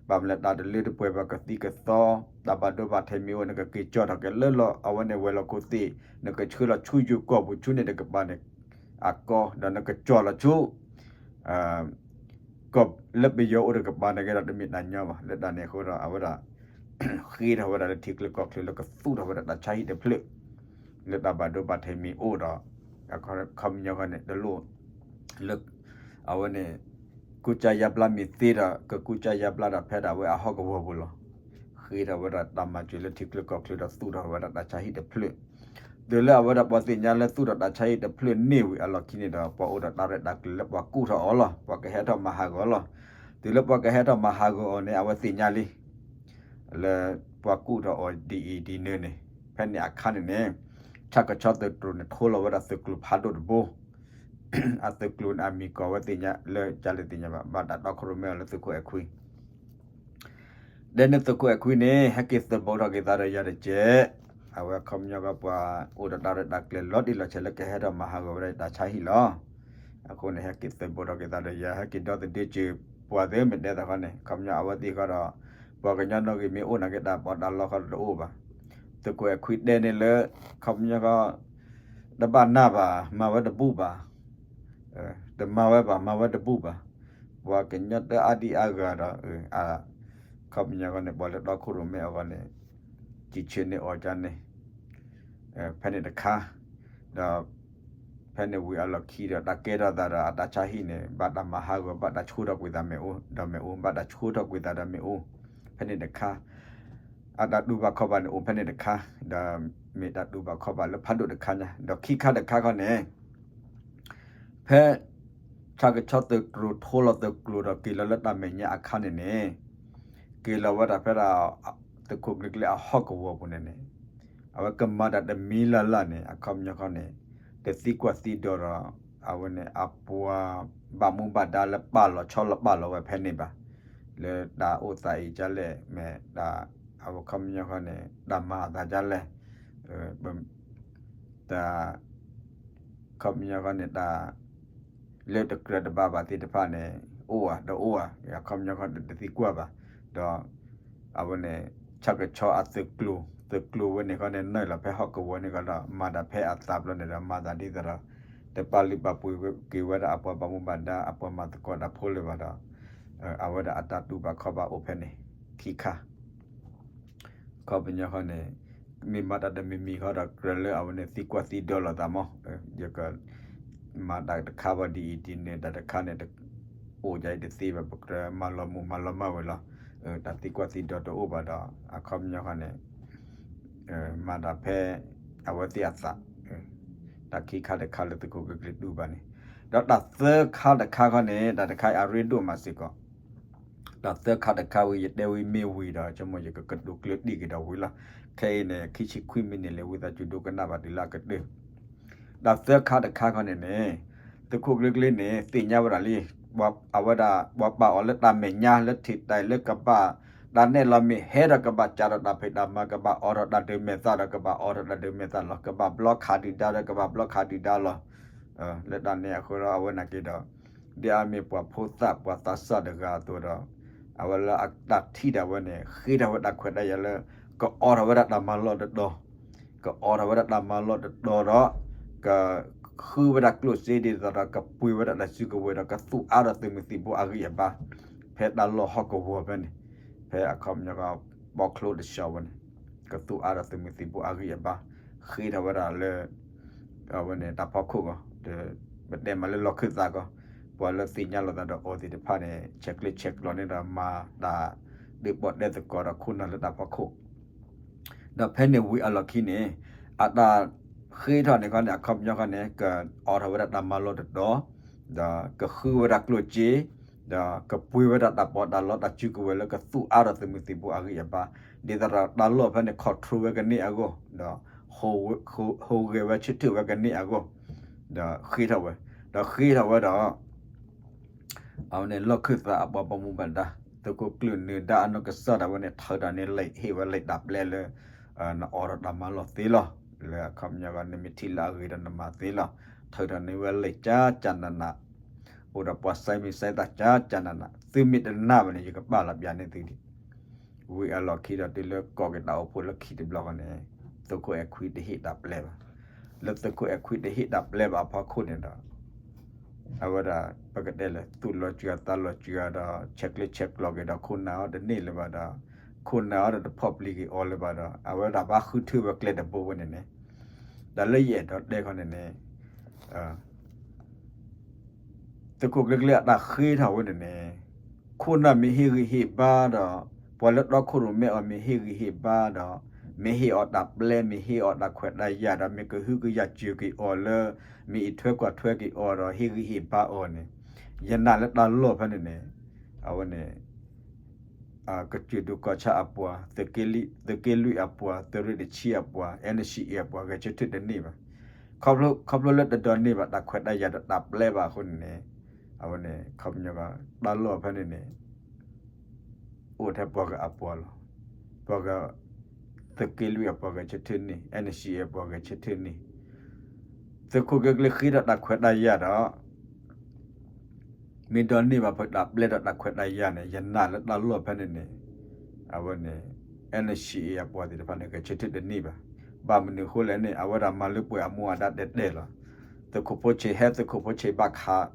ဘၣ်မနုၤတၢ်တလၢတပှဲၤဘၣ်ကသံၣ်ကသီ တၢ်ဘၣ်ဒိဘၣ်ထံးမ့ၢ်အိၣ် နကက့ၤကၠီၣ်ထီၣ်က့ၤလၢလီၤ အဝဲန့ၣ်ဝဲၤလီၢ်ခိၣ်သ့ၣ် နကဆှၢလီၤဆူယိၤကီၢ်ပူၤဆူန့ၣ်တကပၤန့ၣ် အကီ ဒီးနကကၠီၣ်လီၤဆူ ကီၢ်လၢပယီၤအိၣ်တကပၤန့ၣ်က့ဒီးတမ့ၢ်တၢ်ညီဘၣ် လၢတၢ်န့ၣ်အဃိဒီး အဝဲဒၣ် ဃ့ထီၣ်ဝဲဒၣ်လၢထံချၢကီၢ်ချၢလၢကသူၣ်ထီၣ်ဝဲဒၣ်တၢ်ဆါဟံၣ်တဖျၢၣ် လၢတၢ်ဘၣ်ဒိဘၣ်ထံးမ့ၢ်အိၣ်ဒီး အခီပညီဃီန့ၣ် တလိၣ် လၢ အဝဲန့ၣ် ကူစါယါဘျါမ့ၢ်သ့ဒီး ကကူစါယါဘျါဒီးဖဲဒၣ်ဝဲအဟီၣ်ကဝီၤပူၤလီၤ. ဃ့ထီၣ်ဝဲဒၣ်တၢ်မၤစၢၤလၢထံချၢကီၢ်ချၢဒီးသူၣ်ထီၣ်ဝဲဒၣ်တၢ်ဆါဟံၣ်တဖျၢၣ် တုၤလၢအဝဲဒၣ်ပှၤသ့ၣ်ညါလၢသူၣ်ထီၣ်တၢ်ဆါဟံၣ်တဖျၢၣ်န့ၢ်ဝံၤအလီၢ်ခံန့ၣ်ဒီး ပှၤအိၣ်ဒီးတၢ်ရဲၣ်တၢ်ကျဲၤလၢပှၤကူၣ်ထီၣ်အီၤလီၤ. ပှၤကဟဲထီၣ်မၤဟးဂီၤလီၤ. တုၤလၢပှၤကဟဲထီၣ်မၤဟးဂီၤအီၤန့ၣ် အဝဲသ့ၣ်ညါလံ လၢပှၤကူၣ်ထီၣ်အီၤဒ်အံၤဒ်နုၤန့ၣ် ဖဲန့ၣ်အခါန့ၣ်န့ၣ် ဆၣ်ကဆီသုးတြိၤန့ၣ် ထိလီၤဝဲဒၣ်သုးကျိၤဖးဒိၣ်တဘိ အသုးကျိၤန့ၣ်အမံၤကီၢ်ဝဲသ့ၣ်ညါလၢကလဲၤသ့ၣ်ညါဘၣ် ဘၣ်တၢ်တီခိၣ်ရိၣ်မဲအီၤလၢသုးခိၣ်အဲၣ်ခွံ ဒဲန့ၣ်သုးခိၣ်အဲၣ်ခွံန့ၣ် ဟဲက့ၤသုးဘူးထီၣ်က့ၤသးဒီးယၤတက့ၢ်. အဝဲခီပညီကီၢ်ပှၤအိၣ်ဒီးတၢ်ရဲၣ်တၢ်ကျဲၤလီၤတံၢ်လီၤဆဲးလၢကဟဲထီၣ်မၤဟးဂီၤဝဲဒၣ်တၢ်ဆါဟံၣ်လီၤ. အဃိန့ၣ် ဟဲက့ၤသုးဘူးထီၣ်က့ၤသးဒီးယၤ ဟဲက့ၤဒီသဒၢစၢၤပှၤသ့မ့ၢ်တဲသးခီန့ၣ် ခီပညီအဝဲသ့ၣ်ဃီဒီး ပှၤကညီနီၣ်ဂံၢ်မ့ၢ်အိၣ်နာ်က့တၢ်ပီးတၢ်လီခီတအိၣ်ဘၣ်. သုးခိၣ်အဲၣ်ခွံဒဲန့ၣ်လၢ ခီပညီဃီ တဘၣ်နၢ်ဘၣ် မၤဝဲတဘူၣ်ဘၣ် တမၤဝဲဘၣ် မၤဝဲတဘူၣ်ဘၣ်. ပှၤကညီတအါဒံအါဂၤဒီး အခီပညီဃီန့ၣ် ပှၤလၢတီခိၣ်ရိၣ်မဲအဂီၢ်န့ၣ် စံးဆၢန့ၢ်အီၤကန့ၣ် ဖဲန့ၣ်တခါ ဒီး ဖဲန့ၣ်ဝံၤအလီၢ်ခံဒီး တၢ်ကဲထီၣ်သးဒီးအတၢ်ဆါဟံၣ်န့ၣ် ဘၣ်တၢ်မၤဟးဂီၤ ဘၣ်တၢ်ဆှိထီၣ်ကွံာ်သးမ့ၢ်အိၣ် ဒီးမ့ၢ်အိၣ် ဘၣ်တၢ်ဆှိထီၣ်ကွံာ်သးဒီးမ့ၢ်အိၣ် ဖဲန့ၣ်တခါ အတၢ်တူၢ်ဘၣ်ခီၣ်ဘၣ်န့ၣ်အိၣ်ဖဲန့ၣ်တခါ ဒီးမ့ၢ်တၢ်တူၢ်ဘၣ်ခီၣ်ဘၣ်လၢဖးဒိၣ်တခါညါ ဒီးခံခါတခါခီန့ၣ် ဖဲ ဆၣ်ကဆီသုးတြိၤထိလီၤသုးကျိၤဒီးက့ၤလီၤလၢတၢ်မဲာ်ညါအခါန့ၣ်န့ၣ် က့ၤလီၤဝဲဒၣ်ဖဲဒၣ် သုးခိၣ်ကျ့ကျ့အဟီၣ်ကဝီၤပူၤန့ၣ်န့ၣ် အဝဲကမၤတၢ်တမံၤလၢ်လၢ်န့ၣ် အခီပညီခီန့ၣ် တသံကွၢ်သံဒိးဒီး အဝဲန့ၣ်အပှၤဘၣ်မူဘၣ်ဒါလၢပာ်လီၤဆီလီၤပာ်လီၤဝဲဖဲန့ၣ်ဘၣ်, လၢတၢ်အိၣ်သးအံၤဒ်လဲၣ် မ့ၢ်တၢ် အဝဲခီပညီဃီန့ၣ် တၢ်မၤအသးဒ်လဲၣ်, တၢ် ခီပညီဃီန့ၣ် တၢ်လၢတကြၢးတဘၣ်ဘၣ်သ့ၣ်တဖၣ်န့ၣ် အိၣ်ဧါတအိၣ်ဧါ အခီပညီဃီန့ၣ်တသံကွၢ်ဘၣ်, ဒီး အဝဲန့ၣ် ဆၣ်ကဆီအသုးကျိၤ သုးကျိၤဝဲန့ၣ်ဃီန့ၣ် နုာ်လီၤဖဲဟီၣ်ကဝီၤန့ၣ်ဃီဒီး မၤတၢ်ဖဲအသးဘျီန့ၣ်ဒီး မၤသးဒ်သိးဒီး တပာ်လုၢ်ပာ်ပှ့ၤက့ၤဝဲဒၣ်အပှၤဘၣ်မူဘၣ်ဒါ အပှၤမၤသကိးတၢ်ဖိလၢၤဘၣ်ဒီး အဝဲဒၣ်အတၢ်တူၢ်ဘၣ်ခီၣ်ဘၣ်အိၣ်ဖဲန့ၣ် ခံခါ ခီပညီဃီန့ၣ် မ့ၢ်မၤတၢ်တမံၤမံၤဃီဒီး ကြၢးလၢအဝဲန့ၣ်သံကွၢ်သံဒိးလိာ်သးမး, ယက မၤတၢ်တခါဘၣ်ဒ်အံၤဒ်န့ၣ် တၢ်တခါန့ၣ် အိၣ်ဒ်အံၤတသ့ဘၣ် ပကြၢးမၤလီၤမုၢ်မၤလီၤမၢ်ဝဲလီၤ, တၢ်သံကွၢ်သံဒိးတအိၣ်ဘၣ်ဒီး အခီပညီဃီန့ၣ် မၤတၢ်ဖဲ အဝဲသ့ၣ်အသး တၢ်ခံခါတခါလၢသုးခိၣ်ကျ့ကျ့တူၢ်ဘၣ်န့ၣ်, ဒီးတၢ်သၢခါတခါဃီန့ၣ် တၢ်တခါအံၤအရ့ဒိၣ်မးစ့ၢ်ကီး, တၢ်သၢခါတခါဝံၤ ယတဲဝံၤမ့ၢ်ဝံၤဒီး ဆိကမိၣ်ယကကတိၤကျၢၢ်တံၢ်က့ၤဒီးဝံၤလီၤ, ခဲအံၤန့ၣ် ခံဆံခွံမံးနံးလံ ဝံသးစူၤဒိကနၣ်ဘၣ်တုၤလၢအကတၢၢ် တၢ်သၢခါတခါခီန့ၣ်န့ၣ် သုးခိၣ်ကျ့ကျ့န့ၣ် သ့ၣ်ညါဝဲဒၣ်လံ, အဝဲဒၣ် ပှၤပာ်အီၤလၢတၢ်မဲာ်ညါလၢထံၣ်တၢ်လၢကဘၣ် တၢ်နဲၣ်လီၤမ့ၢ်ဟဲဒီးကဘၣ်စးထီၣ်တၢ်ဖံးတၢ်မၤ ကဘၣ်အိးထီၣ်တၢ်ဒုးမဲာ်သၣ်ဒီးကဘၣ်အိးထီၣ်တၢ်ဒုးမဲာ်သၣ်လီၤ, ကဘၣ်ဘျီခးဒုၣ်ဒါဒီးကဘၣ်ဘျီခးဒုၣ်ဒါလီၤ, လၢတၢ်န့ၣ်အဃိဒီးအဝဲန့ၣ်က့ၤဒီး ဒ်အမ့ၢ်ပှၤဖိသၣ်ပှၤသးစၢ်တဂၤအသိးဒီး အဝဲလၢအတၢ်ထံၣ်ဒၣ်ဝဲန့ၣ် ဃ့ထီၣ်ဝဲတၢ်ခွဲးတၢ်ယာ်လၢ ကအိးထီၣ်ဝဲဒၣ်တၢ်မၤလီၢ်တတီၤ, ကအိးထီၣ်ဝဲဒၣ်တၢ်မၤလီၢ်တတီၤဒီး ကဃုဝဲဒၣ်ကျိၣ်စ့ဒ်သိးဒီး ကပှ့ၤဝဲဒၣ်တၢ်စုကဝဲၤဒီး ကသူၣ်အါထီၣ်သုးမုၢ်သံၣ်ဘိအဂံၢ်အဘါ ဖဲတၢ်လီၢ်ဟီၣ်ကဝီၤဖဲန့ၣ်, ဖဲအခီပညီကီး ဘီချိတဆှီဝဲန့ၣ် ကသူၣ်အါထီၣ်သုးမုၢ်သံၣ်ဘိအဂံၢ်အဘါ, ဃ့ထီၣ်ဝဲဒၣ်လၢ အဝဲန့ၣ်တၢ်ဖီခိၣ်ဂီၢ်, ပတဲမးလၢလီၢ်ခၢၣ်သးဂီၢ်, ပှၤလၢသ့ၣ်ညါလိာ်သးဒီးအီၤသ့ၣ်တဖၣ်န့ၣ် ဆဲးကျၢဆဲးကျိးန့ၣ်ဒီးမၤတၢ်ဒုးပီၣ်တဲသကိးဒီးခိၣ်နၢ်လၢတၢ်ဖီခိၣ် ဒီးဖဲန့ၣ်ဝံၤအလီၢ်ခံန့ၣ် အတၢ်ဃ့ထီၣ်န့ၣ်ခီန့ၣ် အခီပညီခီန့ၣ် ကအိးထီၣ်ဝဲဒၣ်တၢ်မၤလီၢ်တတီၤ, ဒီးကဃုဝဲဒၣ်ကျိၣ်စ့, ဒီးကပှ့ၤဝဲဒၣ်တၢ်ပီးတၢ်လီတၢ်စုကဝဲၤလၢကသူၣ်အါထီၣ်သုးမုၢ်သံၣ်ဘိအဂံၢ်အဘါ, ဒ်သိးဒီးတၢ်လီၢ်ဖဲန့ၣ် control ဝဲကန့ၢ်အဂီၢ်, ဒီး ဟူးဂဲၤဝဲဆၢထၢၣ်ဝဲကန့ၢ်အဂီၢ်, ဒီးဃ့ထီၣ်ဝဲ, ဒီးဃ့ထီၣ်ဝဲဒီး အဝဲန့ၣ်လီၢ်ခၢၣ်သးအပှၤဘၣ်မူဘၣ်ဒါ, သုးခိၣ်ကျၢၢ်နၢၤဒါအနီၢ်ကစၢ်ဒၣ်ဝဲန့ၣ် ထုးထီၣ်န့ၣ်လံာ်ဟ့ၣ်ဝဲလံာ်တၢ်ပျဲလၢ နအိးထီၣ်တၢ်မၤလီၢ်သ့လီၤ, လၢအခီပညီကီး နမ့ၢ်ထံၣ်လၢအဂ့ၤဒီးနမၤသ့လီၤ, ထုးထီၣ်န့ၢ်ဝဲလံာ်ကၠၢ်ကၠၢ်နးနး, အိၣ်ဒီးပှၤစဲမံၤစဲသၣ်ကၠၢ်ကၠၢ်နးနး, သုမ့ၢ်တနာ်ဘၣ်န့ၣ် ယကပာ်လီၤပျးန့ၢ်သုဒံး ဝံၤအလီၢ်ခံဒီးတုၤလၢကိးက့ၤတၢ်အိၣ်ဖှိၣ်လၢခံတဘျီဃီန့ၣ် သုးခိၣ်အဲၣ်ခွံတဟ့ၣ်တၢ်ပျဲဘၣ်. လၢသုးခိၣ်အဲၣ်ခွံတဟ့ၣ်တၢ်ပျဲဘၣ်အဖီခိၣ်န့ၣ်ဒီး အဝဲဒၣ် ပကတဲလၢ သူၣ်လီၤစှၤသးလီၤစှၤဒီး ဆဲးကျၢဆဲးကျိးက့ၤဒီးခိၣ်နၢ်အီၤတန့ၢ်လၢၤဘၣ်ဒီး ခိၣ်နၢ်အီၤဒီးတဖီၣ်ပျံၤက့ၤအီၤလၢၤဘၣ်ဒီး အဝဲဒၣ်ဘၣ်ဃုထၢဝဲကျဲတဘိဝဲန့ၣ်န့ၣ် တၢ်လၢယအဲၣ်ဒိးတဲခီန့ၣ်န့ၣ် သုးခိၣ်ကျ့ကျ့အတၢ်ဃ့ထီၣ်ဝဲန့ၣ်န့ၣ် ခိၣ်နၢ်မ့ၢ်ဟ့ၣ်ဂံၢ်ဟ့ၣ်ဘါဒီး ပှၤလၢတီခိၣ်ရိၣ်မဲအီၤမ့ၢ်ဟ့ၣ်ဂံၢ်ဟ့ၣ်ဘါဒီး မ့ၢ်ဟ့ၣ်အီၤတၢ်ပျဲ မ့ၢ်ဟ့ၣ်အီၤတၢ်ခွဲးတၢ်ယာ်ဒီး မ့ၢ်ကဟုကယာ်စၢၤက့ၤအီၤလၢ မ့ၢ်အံးထွဲကွၢ်ထွဲက့ၤအီၤဒီး ဟ့ၣ်ဂံၢ်ဟ့ၣ်ဘါအီၤန့ၣ် ယနာ်လၢတၢ်လီၢ်ဖဲန့ၣ်န့ၣ် အဝဲန့ၣ် ကစၢၢ်ဒိၣ်ကီၢ်ဆၣ်အပှၤ သုးက့လွံၢ်အပှၤ သုးရ့ၣ်တဆံအပှၤ NCA အပှၤ ဂဲၤဆၢထၢၣ်တန့ၢ်ဘၣ်. ခီဖျိလၢတဒိးန့ၢ်ဘၣ်တၢ်ခွဲးတၢ်ယာ်ဒီးတၢ်ပျဲဘၣ်အဃိန့ၣ်န့ၣ် အဝဲန့ၣ် ခီပညီကီး တၢ်လီၢ်ဖဲန့ၣ်န့ၣ် အိၣ်ထဲပှၤဂၤအပှၤလီၤ. ပှၤဂၤ သုးက့လွံၢ်အပှၤဂဲၤဆၢထၢၣ်န့ၢ် NCA အပှၤဂဲၤဆၢထၢၣ်န့ၢ် သုးခိၣ်ကျ့ကျ့ဃ့ထီၣ်တၢ်ခွဲးတၢ်ယာ်ဒီး မ့ၢ်ဒိးန့ၢ်ဘၣ်ဖဲတၢ်ပျဲဒီးတၢ်ခွဲးတၢ်ယာ်န့ၣ် ယနာ်လၢတၢ်လီၢ်ဖဲန့ၣ်န့ၣ် အဝဲန့ၣ် NCA အပှၤသ့ၣ်တဖၣ်န့ၣ် ဂဲၤဆၢထၢၣ်တန့ၢ်ဘၣ်. ဘၣ်မနုၤအဃိလဲၣ်န့ၣ် အဝဲဒၣ်မၤလၢပှဲၤအမူအဒါတဲတဲလီၤ. သုးခိၣ်ဖိဆံးဟဲ သုးခိၣ်ဖိဆံးဘၣ်ခး,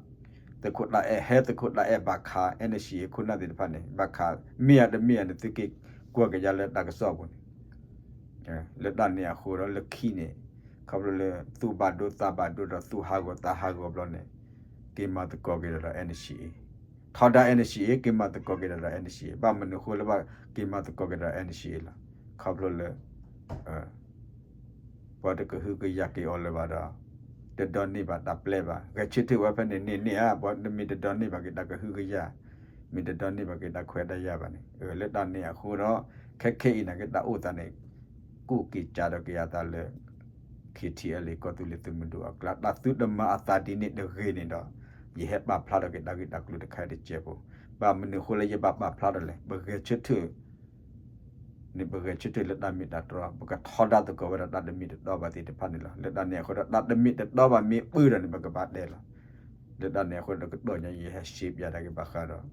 သုးခိၣ်တၢ်အဲၣ်ဟဲ သုးခိၣ်တၢ်အဲၣ်ဘၣ်ခး NCA ခိၣ်နၢ်သ့ၣ်တဖၣ်န့ၣ် ဘၣ်ခး မ့ၢ်ဧါတမ့ၢ်ဧါန့ၣ် သုက့ၤကွၢ်ကယၤလၢတၢ်ကစီၣ်ပူၤန့ၣ် လၢတၢ်န့ၣ်အဃိဒီးလၢခံန့ၣ် ခီဖျိလၢသူၣ်ဘၣ်ဒိသးဘၣ်ဒိဒီးသူၣ်ဟးဂီၤသးဟးဂီၤဘျီန့ၣ် က့ၤမၤသကိးက့ၤဒီး NCA ထီဒါ NCA က့ၤမၤသကိးက့ၤဒီး NCA ဘၣ်မနုၤအဃိလၢဘၣ်က့ၤမၤသကိးက့ၤဒီး NCA လီၤ. ခီဖျိလၢ ပှၤတကဟုကယာ်က့ၤအီၤလၢၤဘၣ်ဒီး တဒိးန့ၢ်ဘၣ်တၢ်ပျဲဘၣ် ဂဲၤဆၢထၢၣ်ဝဲဖဲန့ၣ်န့ၣ်န့ၣ်ဧါ ပှၤတမ့ၢ်တဒိးန့ၢ်ဘၣ်က့ၤတၢ်ကဟုကယာ် မ့ၢ်တဒိးန့ၢ်ဘၣ်က့ၤတၢ်ခွဲးတၢ်ယာ်ဘၣ်န့ၣ် လၢတၢ်န့ၣ်အဃိဒီး ခဲခဲအံၤန့ၣ်က့ၤတၢ်အိၣ်သးန့ၣ် ကူၣ်က့ၤကးဒီးက့ၤအသးလၢ KTLA ကီၢ်သူလ့ၤသုးမုၢ်ဒိၣ်အကျါ တၢ်သုတမၤအသးဒ်န့ၣ်တဂ့ၤန့ၣ်ဒီး ယဟဲပာ်ဖျါထီၣ်က့ၤတၢ်ဂ့ၢ်တၢ်ကျိၤတခါအံၤတစဲးဖိ. ဘၣ်မနုၤအဃိလၢယဘၣ်ပာ်ဖျါထီၣ်လဲၣ်, ပဂဲၤဆၢထၢၣ် န့ၣ် ပဂဲၤဆၢထၢၣ်လၢတၢ်မ့ၢ်တၢ်တီ, ပကထီဒါသကိးဝဲဒၣ်တၢ်တမ့ၢ်တတီဘၣ်သ့ၣ်တဖၣ်န့ၣ်လီၤ. လၢတၢ်န့ၣ်အဃိဒီး တၢ်တမ့ၢ်တတီဘၣ်မ့ၢ်ပၢၢ်ဒီးန့ၣ် ပကဘၣ်တဲလီၤ. လၢတၢ်န့ၣ်အဃိဒီး ကတီၢ်ညါယဟဲရှဲပၠးဒၣ်က့ၤဘၣ်ဃးဒီး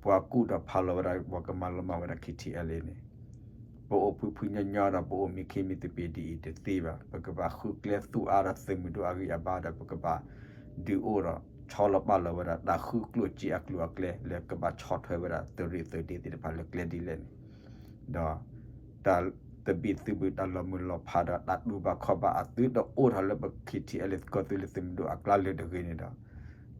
ပှၤကူၣ်ထီၣ်ဖးလီၤဝဲဒၣ် ပှၤကမၤလီၤမၢ်ဝဲဒၣ် KTLA န့ၣ် ပအိၣ်ဖုဖုညီညီဒီး ပအိၣ်မံခ့မံသပ့ၤဒ်အံၤတသ့ဘၣ်. ပကဘၣ်ဃုကျဲသူၣ်အါဒီးသုးမုၢ်ဒိၣ်အဂံၢ်အဘါဒီး ပကဘၣ်ဒုးအိၣ်ဒီး ဆီလီၤပာ်လီၤဝဲဒၣ် တၢ်ဃုကျိၣ်စ့အကျိၤအကျဲ လၢကဘၣ်ဆီၣ်ထွဲဝဲဒၣ် သုးရ့ၣ်သုးဒ့သ့ၣ်တဖၣ်လၢကျဲဒ်လဲၣ်န့ၣ် ဒီး တၢ်သဘံၣ်သဘုၣ် တၢ်လီၤမုၢ်လီၤဖးဒီး တၢ်တူၢ်ဘၣ်ခီၣ်ဘၣ်အသုတအိၣ်ထီၣ်လၢပ KTLA ကီၢ်သူလ့ၤသုးမုၢ်ဒိၣ်အကျါလၢၤတဂ့ၤန့ၣ်ဒီး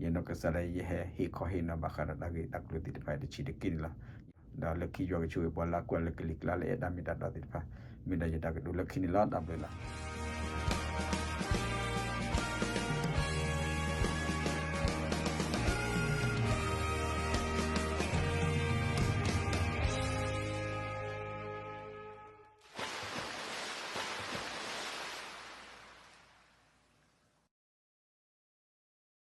ယနီၢ်ကစၢ်လၢယဟဲဟ့ၣ်ခီဟ့ၣ်နီၤဘၣ်ဃးဒီးတၢ်ဂ့ၢ်တၢ်ကျိၤသ့ၣ်တဖၣ်အံၤတဆံးတက့ၢ်န့ၣ်လီၤ. ဒီးလၢခံယွၤကဆိၣ်ဂ့ၤပှၤလၢအကွၢ်လၢကလံၤကျါလၢအဲၣ်တၢ်မ့ၢ်တၢ်တီသ့ၣ်တဖၣ် မ့ၢ်ဒီးယတၢ်ကတိၤလၢခံန့ၣ်လီၤ. တၢ်ဘျုးလီၤ.